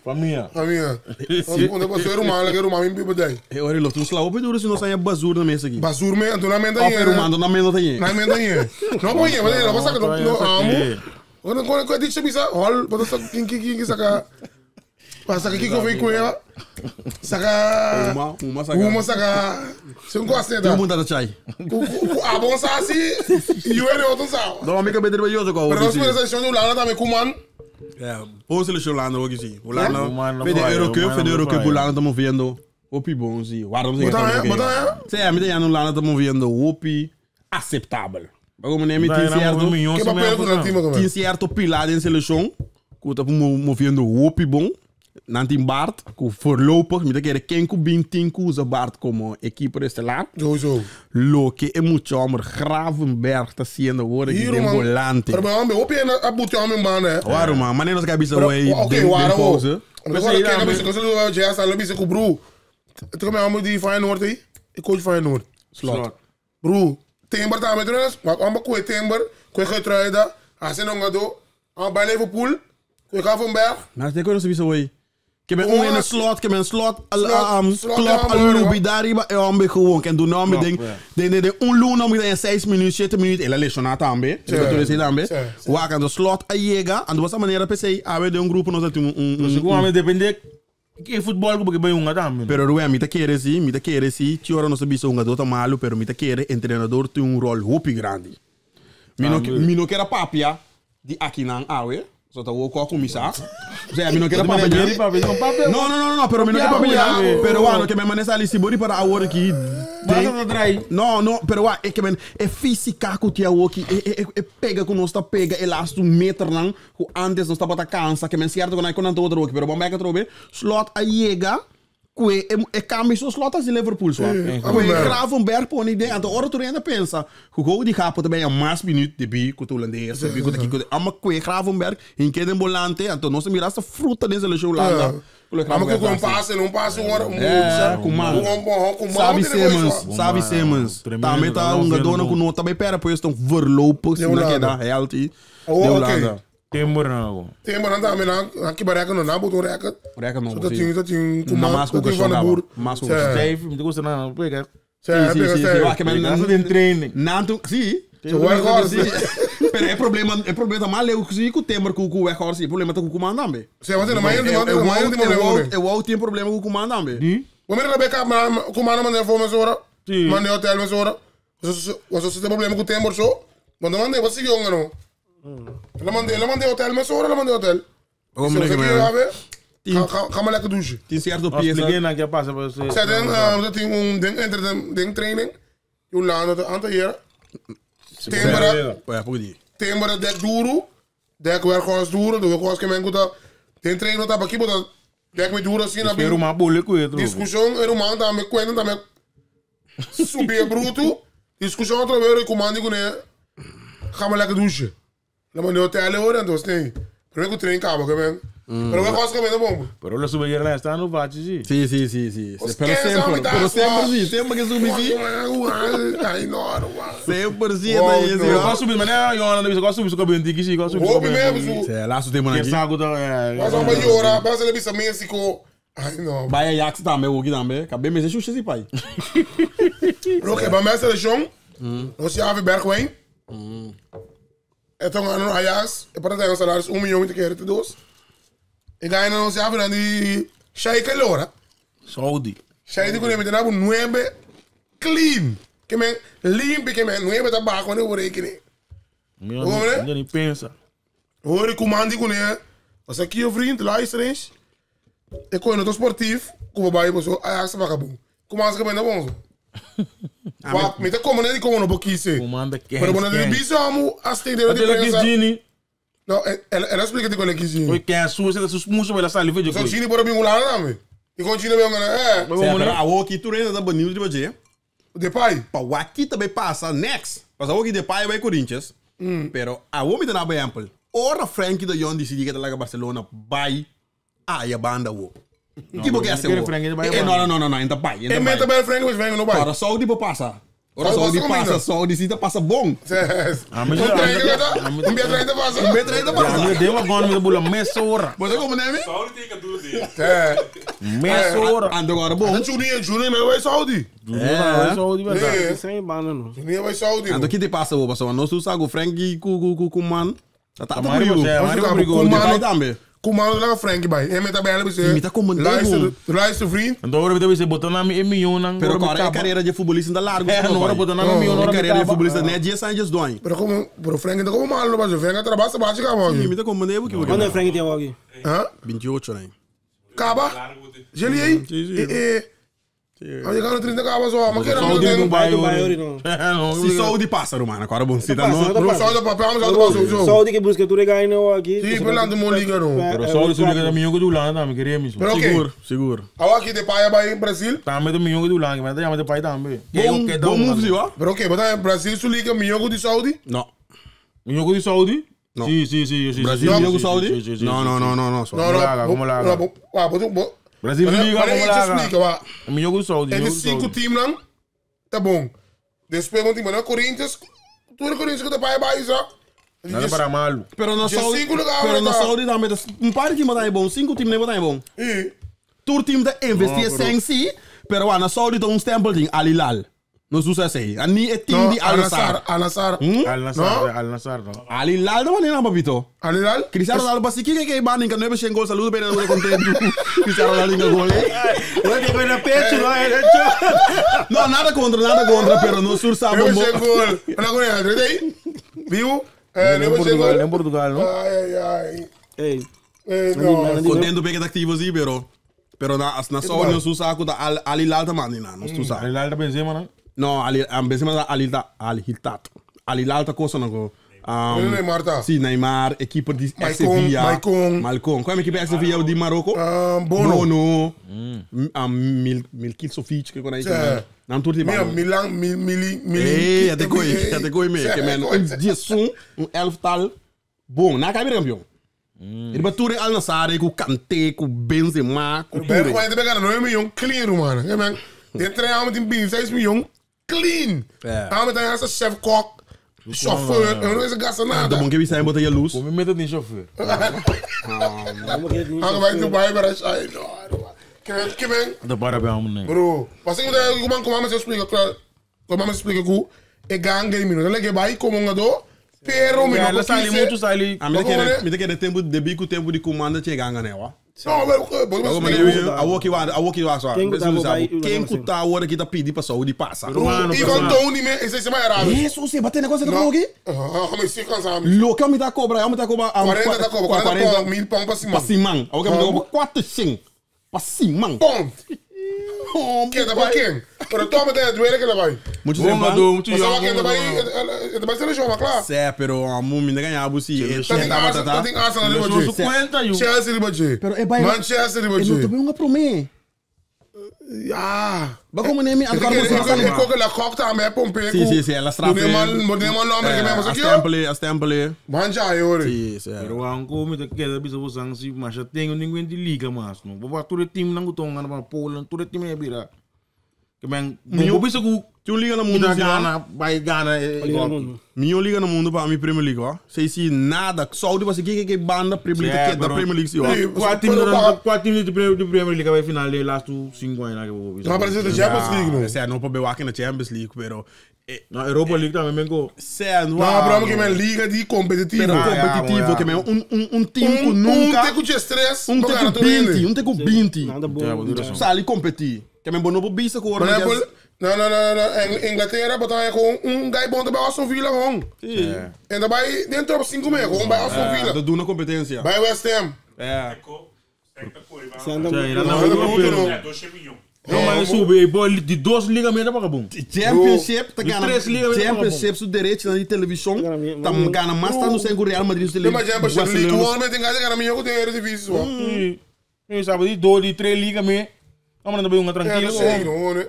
Família. família. Não pode passar irmão, lá irmão me bibo daí. Eu olho, tu slao peduro se não sai basura na mesa aqui. Basur me, então na mente Ó, aí. pero mando na mesa tem. Na mente aí. Não põe, mas não passa que não amo. Quando quando quando diz bisa, hol, pode sa kin kin kin saka. Passa que que vem com ela. Saka. Uma, uma saka. Uma saka. Se um gosta Tem da. muita da chai. A bom sa assim, e eu era outro sa. Não, amiga beter eu jogo. Pero nós podemos seleção de Holanda também com man. É, bom seleção Holanda hoje sim. Holanda. Holanda Fede vai, Eurocup, Holanda Fede Eurocup, vai. Holanda estamos vendo. Opi bom sim. Guarda Bota aí, bota aí. Sim, me tem Holanda estamos vendo opi aceitável. Como nem me tem certo. Que papel com o time Tem também. certo pilar em seleção, que tá movendo opi bom. Nantin Bart, que voorlopig, me quer quem que bem tem que usa Bart como equipe estelar. Sowieso. Lo que é muito homem, Gravenberg está sendo agora que Hier, tem man. volante. Pero homem, opi a buti homem man, né? Waarom man? Maar nós cabeça wij Oké, den waarom? pauze. Mas agora quem cabeça que você já sabe, bisa com bro. Tu come amo di Feyenoord aí? Ik coach Feyenoord. Slot. Bro, Timber também trouxe, maar amba koe Timber, koe Geertruida, Asen Ongado, amba bij Liverpool, koe Gravenberg. Maar ik kan bisa wij. Ke men un ene slot, ke men slot, Slot, klop ja, a maar, lubida riba e hombre gewoon. Ken doen hombre Klop, ding. ja. Den den den un luna moet in 6 minuten, 7 minuten. Ela lesionar tambe. Sim. Ela tur tambe. Sim, sim. Wak ando slot a chega, ando essa maneira pensei, a ver de um grupo nós tem um Seguramente depende que futebol que vai um também. Pero Rui, mi ta quere si, mi ta quere si, ti ora não sabi se um jogador tá malo, pero mi ta quere treinador tem um rol hopi grande. Mi no, mi no quero papia di aqui nan awe, so ta wo ko começar. O sea, mi no quero papia. papia. No, no, no, no, pero mi no quero papia. Pero bueno, que me maneja ali si bori para agora aqui. Basta atrás. No, no, pero wa, é que men, é física que tinha aqui, é pega com nós tá pega, é lasto meter lang, que antes nós tava tá cansa, que men certo com com outro aqui, pero bom back trobe, slot a chega, que é cambio so slot as Liverpool so. Que Gravenberg pone ideia, então ora tu ainda pensa, que gol die gaat também a mais minuto de bi, que o holandês, de bi, que aqui, que ama que Gravenberg, em que den volante, então nós mira essa fruta desse seleção Holanda. Vamos que com um passe, um passe, um hora, um É, com mano. Um com Sabi Simmons, Sabi Simmons. Tremendo, Também tá um não, jogador não. que não também pera, pois estão verlopen, se não Holanda. quer dar healthy. Oh, De ok. Holanda. Tempo não. Tem maar dan dan aqui bareka no na boto reka. Reka não, So dat sim. ting dat ting Na mais com dat ting o van de boer. Mais com o Steve, me gusta não, pega. Sim, sim, sim. Eu acho que Essa tem treino. Nanto, sim. Zo Weghorst. Pero é problema, é problema mais leu que o Temer com o Weghorst, é problema com o Koeman também. Sim, mas não mais não mais não É o tem problema com o Koeman também. We meer Rebecca, maar kom maar naar voor me zo. Sim. Man, hotel me zo. Was was het probleem com o tempo zo? Want dan man, wat zie jongen no? Ela mandei, ela mandei hotel me zo, ela mandei hotel. Como é que é? Ga ga ga maar lekker douchen. Tem certo Nós peso. expliquei na que passa para você. Zij den dat ding um ding enter de ding training. Jolanda de aantal jaren. Tembra, É, pouco dia. tembra dek duro. Dek werkhuis duro, de werkhuis que men kuta. Den training dat aqui bota dek me duro assim na Espero uma bola com ele. Discussão era uma também cuenta também subir bruto. Discussão outra vez eu comando com ele. Ga maar lekker douchen. Dan moet je hotel hoor en dus nee. Primeiro que o trem acaba, que men. Pero eu gosto que men bom. Pero lo sube lá está no bate, sim. Sim, sim, sim, sim. Os Pero quem sempre, são pero sempre sim, sempre que subir sim. Ai, não, Sempre sim, Wow, tá aí, no. Eu gosto de subir, mas né, eu não gosto de subir, cabelo antigo, sim, gosto de subir. Hoop mesmo. É, lá tem Que aqui. saco tá, é. Mas uma llora, mas ele bisa México. Ai, não. Vai Ajax também, o aqui também. Acabei mesmo, xuxa esse pai. Oké, bij mij seleção, nós já Bergwijn. Então, ano Ajax, eu para ter um salário 1 milhão e quero dois. E ganha nós já vi die Sheikh Lora. Saudi. Sheikh com ele tem nueve clean. Que men limpo que men nueve tá baixo no rekening. Meu, Hoe, né? não nem pensa. Hoor ik comando com ele. Als ik je vriend luister eens. Ik kon het sportief, kom bij me zo Ajax vagabundo. Kom aan, ik ben daar bom. Wat, met de komen die komen op kiezen. Comanda quem? Pero bueno, de bisa amo as tem de Até lá que Gini. No, ela explica que quando quis. Foi quem a sua, você tá sua vai lá sair, veja. Só Gini por mim lá na me. E com Gini bem é. Pero a aqui tu ainda tá banido de você. De pai. Pa o aqui também passa next. Mas a aqui de pai vai Corinthians. Pero a homem tá na Apple. Ora Frankie de Jong decidi que tá lá com Barcelona vai a a banda o. Que porque é quero Frankie de seu? Não, não, não, não, ainda vai, E ainda meta vai. bem Frank, mas vem no pai. Ora Saudi pa passa. Ora Saudi Saudi passa passa, comigo. Saudi se passa bom. Ah, mas Um já- um betra ainda passa. Um betra ainda passa. Deu agora me bula meia hora. Você como né? Saudi tem que tudo dele. É. Meia hora. Ando agora bom. Juninho, Juninho vai Saudi. É. Saudi, verdade. É. Sem bana, não. Juninho vai Saudi. Ando que te passa, o pessoal. Nós usamos o Frankie com com com man. Tá tá Mário, frio. você é, Mas Mário fica, obrigou. com Vai mano, também. com mano lá Frank vai. E meta bem você. Me tá comandando. Luister, luister vriend. Então agora você botou na minha milhão, não. Pero agora é carreira de futebolista ainda largo. É, não, agora botou na minha milhão, É carreira de não. futebolista né? Dia Sanchez doin. Pero como, pero Frank tá como malo, mas o Frank trabalha bate cama. Me tá comandando que Quando é Frank tem aqui? Hã? 28 né? Acaba. Geli aí. E e. Aí ganha 30 acaba só, mas que era Saudi não vai, Dubai, ori, não. Se Saudi passa, Romano, agora bom, se tá Passa, no. não Não só do papel, mas só do papel. Saudi que busca tudo ganha aqui. Sim, pelo lado do liga não. Pero Saudi subiu que milhão do lado, me queria mesmo. Pero ok. Seguro, seguro. Agora aqui de pai vai Brasil. Também do milhão do lado, mas também do pai também. Bom, bom move, ó. Pero ok, mas Brasil su liga milhão de Saudi. Não. Milhão de Saudi? Não. Sim, sim, sim, sim. Brasil, sim, milhão sim, Saudi? sim, sim, sim, Não, sim, não, sim. não, não, não. só. Não, não. laga, como laga. Brasil liga, como laga. Explica, wa. Milhão de Saudi. É de cinco times não. Tá bom. Depois vamos ter Corinthians. Tudo Corinthians que tá pai vai só. Nada para malu. Pero na Dje Saudi, cinco lugar pero na ahora. Saudi tambe ta un par di team ta bon, cinco team nebo ta bon. E Tur team ta investi No, pero- sen si, pero wa na Saudi ta un stempel ding Al Hilal. Nos usa sei. Ani e team No, di Al Nassr. Al Nassr. Al Nassr, Al Nassr, no. Al Hilal no manera papito. Al Hilal? Cristiano Ronaldo basi kike ke banin ka nueve gol saludo pero no contento. Cristiano Ronaldo inga gol. eh. Wat ik ben een pecho, no? Eh, No, nada contra, nada contra, pero no sur sa Nueve bombo. cien gol. Ana con el ahí. Viu? En Nueve cien Portugal, gol. en Portugal, no? Ai ai ai. Hey, No. Contento pe que tá activo sim, pero pero na as na Saudi no usa ku da Al Al Hilal ta manina, no usa. Al Hilal ta Benzema, no? No, Ali, Benzema da Al Hilal, Al Hilal. Al Hilal ta cosa no go. Neymar tá. Sim, Neymar, equipa de Maicon, Sevilla. Maicon. Malcom. Qual é a equipe de Sevilla de Marocco? Bono. Bono. Um, Milkicovic, que quando aí. Sim. Não tudo Mira, bem. Milan, Mili, Mili. Ei, até coi, até coi me, que men um dia um, um elftal bom, na cabe campeão. Ele bature Al Nassr com Kanté, com Benzema, com Ben Touré. vai te pegar 9 milhões clean, mano. É, man. Tem três homens tem 26 milhões clean. É. Homem tem essa chef cock, chauffeur, eu não sei gasta nada. Tá bom que vi bota a luz. Come meta de chauffeur. vamos que Ah, vai Dubai para aí, não. Que que man, Da para bem, homem. bro. Mas eu como como me explica, claro. Como me explica que é ganga e minuto. Ele vai como um do, pero me Ela não sai muito, sai A mim que me que tempo de bico tempo de comando chegando né, ó. Não, mas Como mas a woki wa a woki wa só. Quem que tá vai- Quem que tá agora que tá pedindo para saúde passa. Mano, E com Tony, me, esse é mais errado. Isso, você batendo negócio da woki? Ah, mas se cansamos. Louco, me tá cobra, me tá cobra. 40 tá cobra, 40 pão, 1000 pão para cima. Pa simang. A woki me tá cobra 4 100. Pa simang. Pão. Quem tá para quem? Pero toma até duele que ela vai. Muito Bom, tempo. do, muito Mas jovem. ela quem tá vai, ela vai seleção, mas claro. Sé, pero a mumi não ganhava se. Tá tem Arsenal, tá tem Arsenal ali Eu sou você. 50 e Chelsea ali você. Pero é vai. Manchester ali Eu não você. tomei uma promê. Ah. Ba como nem me agora você Eu coco la coca também pompe. Sim, sim, sim, ela strafe. Não é nome que mesmo A aqui. stemple, a stemple. Manja aí, ore. Sim, sim. Pero anko me te queda bisa você ansi, mas já tenho ninguém de liga mas não. Vou bater time não gosto ngana para Poland, todo time é bira. Que ben, Meu- vou bisa ku Tinha liga no mundo, muda sim, ó. Ghana, vai Ghana igual. Minha liga no mundo para mim Premier League, ó. Sei se nada, só de você que banda Premier League É, que da pero- Premier League, sim, ó. Sim. Qual time Pero paga- qual time de Premier League vai final de last 5 anos que vou bisa. Não apareceu da Champions League, não. Sé, não para beber aqui na Champions League, pero Na Europa League também ben go. sé, não Não, problema que é liga de competitivo. Pero Ah, competitivo, yeah, que mesmo um time que nunca Um tem com estresse, um tem com 20, um tem com 20. Nada bom. Sali competir. Que mesmo não bisa com o Por exemplo, não, não, não, não, em Inglaterra, botar com um guy bom também Aston Villa, com. Ainda vai dentro de 5 meses, com vai Aston Da Villa. duna competência. Vai West Ham. É. Se anda Não, Não, não, não, não. É, 2 milhões. Não, mas sube, boy, de duas ligas mesmo para bom. Championship, tá De ganhando. três ligas, Championship, o direito na televisão, Gana mi- tá ganhando mais tá no sem o Real Madrid, Tem mais Champions League, Barcelona. o homem tem que ganhar melhor que tem Eredivisie, ó. E sabe, de dois, de três ligas mesmo. Vamos andar bem uma É, não tranquila. sei, não, né?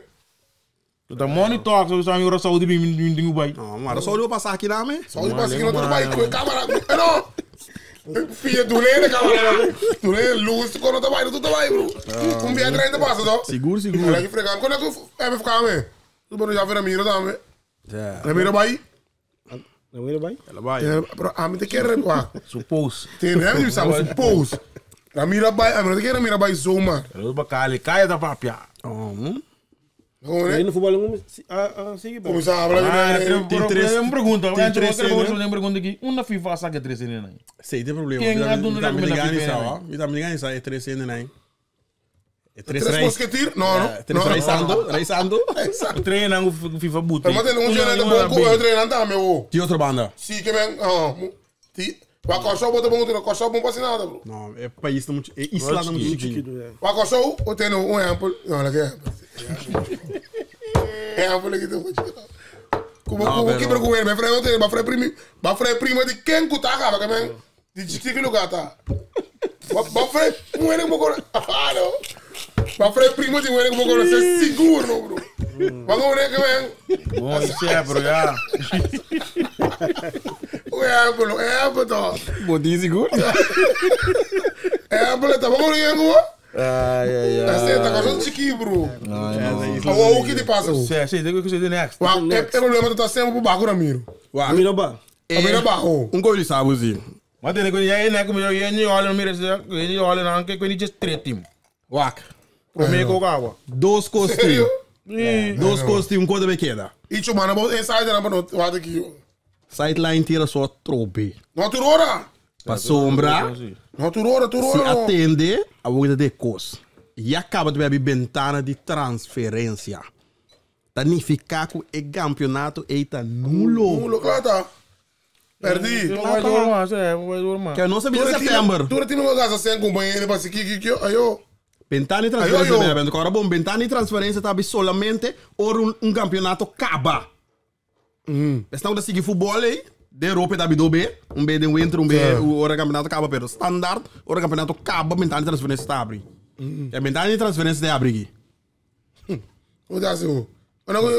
Tá money talk, sabe, sabe, o saúde bem bem bem. Não, mas só eu passar aqui lá, né? Só de passar aqui no outro país, com câmera. Não! Filha, durene, câmera. Durene, luz, quando tá vai, tudo vai, bro. Um dia 30 passa, não? Seguro, seguro. Olha que fregar. Quando é que o MFK, me? Tu bom já ver a mira também. É. A mira vai. Não ele vai? Ela vai. É, pero a mim te quer, pá. Suppose. Tem, né? Me sabe, suppose. A mira vai, a mim te quer a mira vai zomaar. Eu bacalhe, caia da papia. Como Aí né? no futebol não sigue bem. Começar a falar Tem três- Uma pergunta, tem tem três três. Eu cenas. quero uma pergunta aqui. Uma FIFA saca três cenas aí. Sei, tem problema. Quem Me é dono da me da ligar FIFA, nisso, né? ó. Me tá me ligando nisso, é três cenas, né? É três Três reis. mosquetir? Não, não. Três Não, reis santo, reis santo. Treina o FIFA boot. Pero mas tem um dia né bom eu treinando também, ô. De outra banda. Sim, que men, ah, ti, wa koso bota bom, tu koso bom passa nada, bro. Não, é país não muito, é isla não muito chiquinho. Wa koso, o tem um exemplo, não, lá que é. É exemplo que tu Como Não, como que pero- pro governo, mas frei tem, mas frei primo, mas frei primo de quem que tá, cara, que men, de chique lugar tá. Mas frei, um ele como ah, não. Mas frei primo de um ele como ser seguro, bro. Mas como é que men, Bom, isso é, bro, já. o exemplo, exemplo tá. Bom dia, seguro. Exemplo tá, mas como é que Ai, ai, ai. Essa é tá com chique, bro. O que te passa? Sim, sim, tem que ser next. O problema tá sempre pro Baco Ramiro. Mira ba. Abira bajo. Un koyo di sabu si. Ma tene ku ya ene ku mi yo ni hole mira se yo ni hole nan ke ku ni just tre team. Wak. Prome ko kawa. Dos kos tin. Serio? Dos kos tin, un kos debe keda. Icho mana bo inside na no wat ki. Sideline tira so trobe. No tur ora. Pa sombra, No tur ora, tur si ora. no. atende, a boca de kos. Ya acaba de bebi bentana di transferencia. Ta nifica ku e campeonato eita nulo. Nulo klata. Perdi. No vai dormir, se vai dormir. Que não sabia de setembro. Tur time go gasta sem companheiro pa si ki ki ayo. Bentana di transferencia Ayo, ayo. bebe. Agora bom, bentana di transferencia tabi solamente or un campeonato caba. Estamos a seguir futebol aí. De Europa tabi do B, um B de winter, um B, Sim. ora campeonato acaba, pero standard, ora campeonato acaba, bentana di transferencia tá abre. É bentana di transferencia de abre aqui. O da se o. Ana go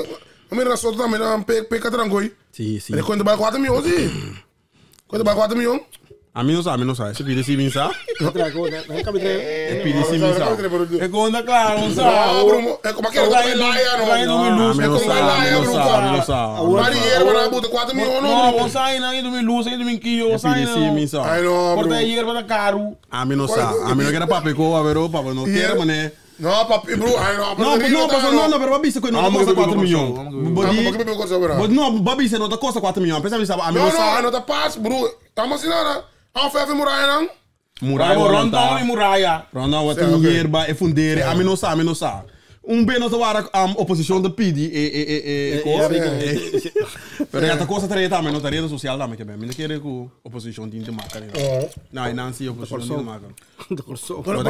mira na soto também na pe pe katrangoi. Sim, sim. Ele conta ba 4 milhões sim. Conta ba 4 milhões. A mim não sabe, a mim não sabe. Se pide se mim sabe. Trago, né? Não cabe tre. Pide se mim sabe. É conta claro, não Ah, sabe. bro, é como aquele que laia Vai no. no A luz, mim É não como sabe, a mim laia, não bro. sabe, a mim não sabe. Marinheiro para buta 4 milhões No, no. bom sai não, indo me luz, indo me quio, sai Pide se mim não. sabe. Ai no, Porta bro. hierba tá caro. A mim não sabe. A mim não quero papo com a verô, papo não quero, mané. No, papi, bro, ai no. Não, não, pastor, não, não, pero babi, se não Ah, custa mas 4 eu milhões. vou- Bodi, não, babi, se não custa 4 milhões. Pensa, sabe, a mim No, não no, sabe. anota pass, bro. Tamo assim nada. Ah, fefe muralha não. Muralha, Rondão e muralha. Rondão, wat Sim, een oké. hierba, e fundere. A mim não sabe, a mim não sabe. Um bem não sabe a oposição de pidi e coisa. Pero ja, ta cosa treta, mas não tá rede social também que bem. Me quer que oposição tem de marca, né? Não, e Nancy oposição tem de marca. De corso. Ora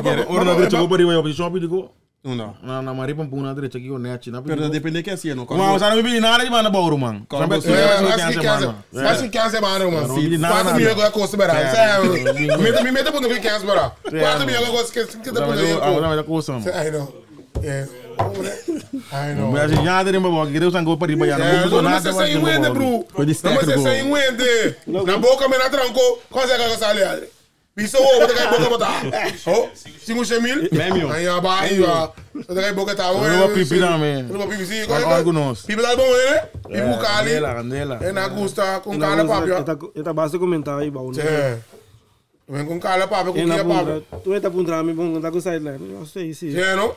na direita, vou para o oposição, pedigo. Não dá. Na na Maria Pampuna, na direita aqui o net, na Pero depende que assim, não. Mas você não me pedi nada de manda bauru, mano. Como Sabe, você- É, acho que quer, acho que quer semana, mano. Sim. 4 milhões que custa berá. Sério. Me mete por que quer berá. 4 milhões que custa que tá por Agora vai coisa, mano. I know. Yeah. I know. Mas já tem uma boa, que Deus sangou para riba já. É, Não vou não nada, se sem wende, bro. Foi de Não sterker se goal. sem wende. Na boca me na tranco, consegue que sale. Biso o bota kai boca bota. Oh, 5 mil. Mil. Aí a barriga. Bota kai boca tá. Não vou pipi também. Não vou pipi sim. Algo nós. Pipi tá bom, né? Pipi cali. Candela, candela. É na gusta com cala papi. Eta basta comentar aí, bom. É. Vem com cala papi, com E na que papi. punta, tu eta punta mi bom, tá com sideline. Não sei se. É, não?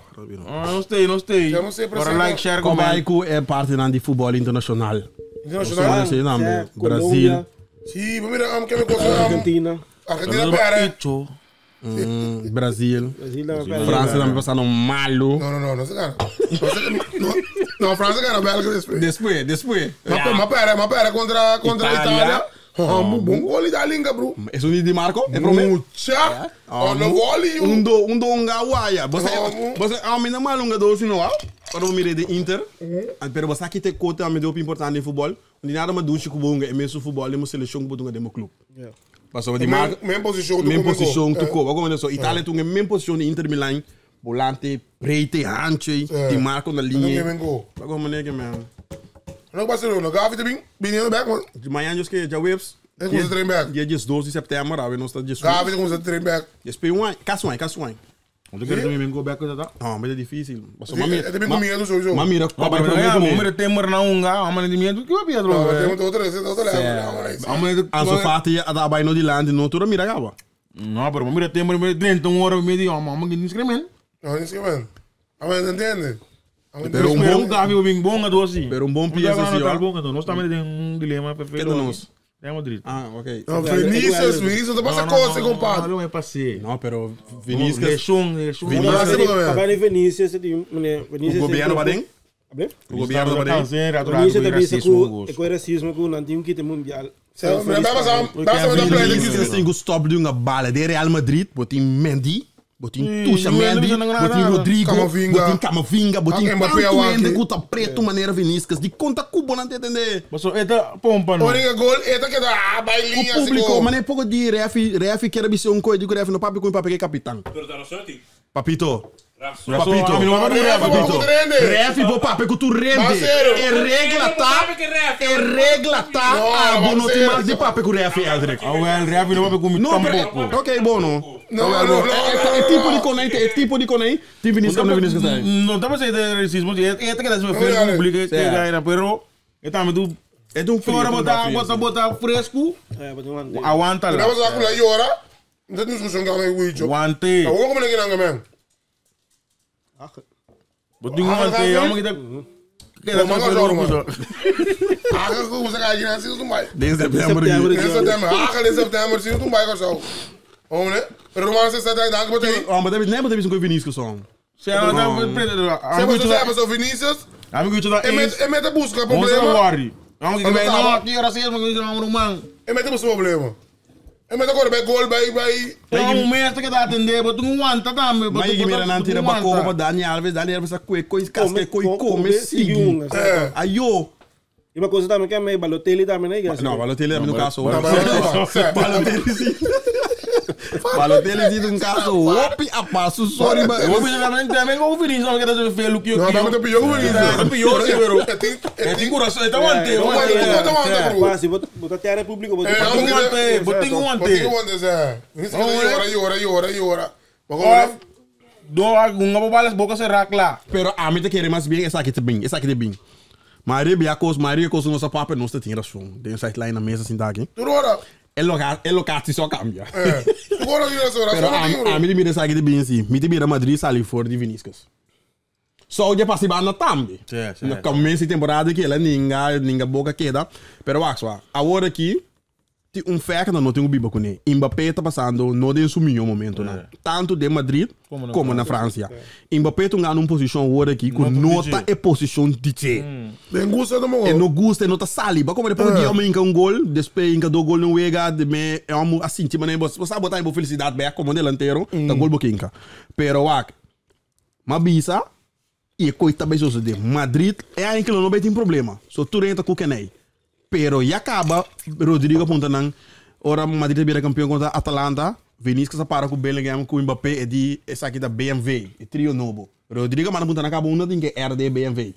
Ah, Não sei, não sei. Eu não sei, Bora presidente. like, share, Como comment. é que é parte de futebol internacional? Internacional. Não sei, não, Certo, Brasil, Colômbia, Sim, mira, am que me coisa. Argentina, Argentina pera. Icho. Brasil, Brasil, tá França também passando malo. Não, não, não, não se cara. Não, não, França cara, Bélgica depois. Depois, depois. Ma pera, ma pera contra a Itália. Itália. Oh, bom gol da linga, bro. Isso não é de Marco? É promê? Mucha. Oh, no volley. Um do, um do um gawaia. Você, Amo. você, a mim não malunga do sino, ah? Para o mire de Inter. Pero você aqui te conta a mim deu importante em futebol. Onde nada mais duche que bonga, é mesmo futebol, é mesmo seleção que bonga de meu clube. Yeah. Passou de Marco. Mesma posição Mesma posição É. tu ko. Agora só Itália tu mesma posição de Inter Milan, volante, breite, hanche, Di Marco na linha. Não gol. Agora mané que man. Não Barcelona, Gavi também, menino back, mano. De manhã eu que já waves. É com o trem back. Dia 12 de setembro, a nós está dia Gavi com o trem back. Depois um, caso um, caso um. Onde quero também go back tá? Ah, mas é difícil. Mas É também com medo, sowieso. Mas mira, Mas para pero mim. mira temer na unga, amane de medo que vai Pedro. Não, tem outra, tem outra. Amane Ansu Fati a da no di land no tura mira gaba. Não, pero mira temer mira 30 hora meio ama, ama que inscremen. Não, isso que mano. Ah, mas entende? Pero um Pero bom um Gavi o bem bom a doce. Pero um bom pieza assim, ó. bom, então nós também tem um dilema perfeito. Que nós? Real Madrid. Ah, ok. Não, Vinícius, Vinícius, não passa coisa, compadre. Não é passei. Não, pero Vinícius, Lechon, lechon. Vinícius- Papai de Vinícius, de mané, Vinícius. o governo badem? Abre? O governo badem? Vinícius também se com é com racismo com não tem um kit mundial. Vinícius tem stop de uma bala de Real Madrid, botin Mendy, botin Tuxa Mendy, botin Rodrigo, Camavinga. botin Camavinga, botin Ah, Mbappé tanto awaki. ende kuta preto maneira Vinícius, de conta cubo não entender. Mas só eta pompa não. Oringa gol, eta que dá, bailinha, O público, mas é pouco de ref, ref quer ser um coisa de ref no papo com o papo que é capitão. Pero tá no sorte. Papito. Papito. Papito. Papito. Ref, vou papo que tu rende. Parceiro. É regra tá. É regra tá. Não, Ah, bom, não tem parceiro. mais de papo com ref, Eldrick. Ah, well, ref não vai comer Não, pero, tampouco. ok, bom, não. Não, não, não, É, é tipo de conei, é tipo de conei. Tem Vinícius, não Vinícius tá. Não estamos aí de racismo, eta que dá se Não, fer não. público que ganha, pero eta me tu É de um frio. Ora bota bota bota fresco, É, but não ante. aguanta Na lá. was akula yora. Não tem discussão com a Wicho. Aguante. Agora como é que não man? Ah, Botinho aguante, vamos que tá. Ô, manga zorro, mano. Ah, como você cai na sim tumbai. Desde setembro. Setembro. Em setembro, ah, em setembro sim tumbai com só. Vamos né? Romano se está dank botei. Oh, mas deve nem botar isso com o Vinícius só. Se ela tá Você você você Vinícius, Amigo, tu tá e met e met busca Vamos problema. worry. Vamos que vem Vamos não, aqui era assim, mas não não E met busca problema. E met agora bij gol bij bij Tem um mestre que tá atender, mas tu não aguenta também. Mas que mira não tira bacoba para Dani Alves, Dani Alves a cueco, casca, coi come, sigue. um. É. Ayo. E uma coisa também que é meio Balotelli também, né? Não, Balotelli é no caso. Não, Balotelli. Balotelli sim. Balotelli sim, no caso. Opi, a passo, sorry, mas. Eu vou pedir também, também com o Vinícius, não quero fazer feio que eu. Não, mas pior que o Vinícius. É pior, seguro. É tem É tem coração, então aguante, Não vai, aguante. não aguenta, bro. Quase, botar até a República, botar. É, Botinho aguante, botinho Botinho aguante. aguante, Zé. Vinícius yora yora yora yora. Ó, Agora Do uma balas boca será lá. Pero a mim te querer mais bem, essa aqui te bem, essa aqui te bem. Maria Biacos, Maria Cos, nossa papa, não está tinha razão. Tem um sideline na mesa assim, tá aqui. tu ora. É locatie só cambia. É. Tu ora de ora. Pero a mim mira essa aqui de bem assim. Me te mira Madrid sali fora de Vinícius. Só o passi na tambi. Sim, sim. No começo de temporada que ela ninga, ninga boca queda. Pero acho, agora aqui tem um fact não tem um biba com ele. Mbappé tá passando não tem seu melhor momento, né? Tanto de Madrid Como como na na, França. Mbappé tá ganhando uma posição agora aqui com Nota nota e posição DJ. Bem gusta do E mo. não gusta, e não tá sali. Mas como depois de homem inca um gol, depois inca do gol no Wega, de me é um assim, tipo, né, você sabe botar em boa felicidade, bem, como delantero, tá gol boquinca. Pero wak, Mabisa, e coita bem de Madrid, é aí que não tem problema. So tu entra com quem Pero e acaba, Rodrigo aponta não, ora Madrid vira campeão contra Atalanta, Vinícius para com Bellingham, com Mbappé, e de essa aqui da BMW, e trio novo. Rodrigo manda aponta na cabo uma tem que RD BMW.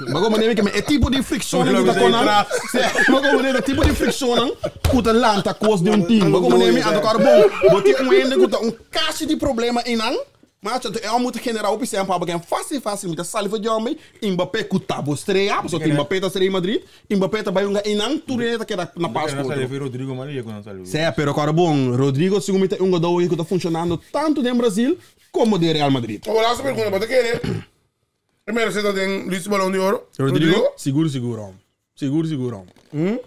Mas como nem que é tipo de fricção que tá com Mas como nem é tipo de fricção que tá lanta cos de um time. Mas como nem ando cara bom, botei um ende que tá um caixa de problema em não. Mas é muito general opção para quem fácil fácil muita saliva de homem Mbappé que tá estreia, só tem Mbappé tá estreia em Madrid, Mbappé tá vai um em não tu tá que na passo. Rodrigo Maria quando saiu. Sim, pero cara bom, Rodrigo seguramente é um jogador que tá funcionando tanto no Brasil como de Real Madrid. Vou lá pergunta, mas querer. Primeiro você tem Luiz Balão de Ouro. Rodrigo, seguro, seguro. Seguro, seguro.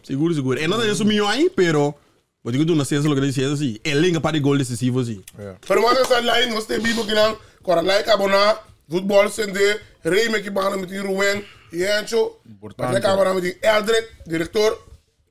Seguro, seguro. E não tem isso milhão aí, pero Rodrigo do Nascimento lo que dice assim, ele liga para gol decisivo assim. Pero mas essa line nós tem bibo que não, cora like abonar, futebol sende, rei me que bana met Ruben, Yencho, Importante. like abonar met Eldrick, diretor,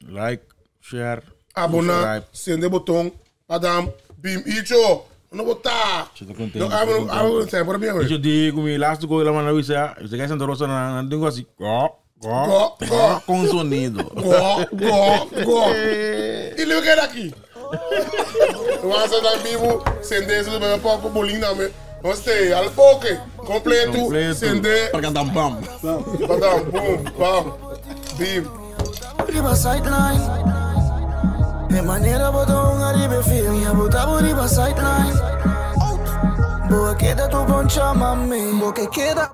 Like, share, abonar, sende botão, Adam, Bim Icho, não botar. Você tá contente, Não, tá abo, contente. abo, sempre bem, Eu digo, me last gol lá na Luísa, você quer Santa Rosa na digo assim, go, go, Go, go. com sonido. Go, go, go. E ele quer aqui. Vamos estar vivo, sende, isso do pouco bolinho não, Nós tem, al pouco, completo, Completo. sende, Para cantar bam. badam, boom, bam, bim. Riba sideline. E maneira botou um aribe firme, botava riba sideline. Boa queda tu poncha mami, boa que queda.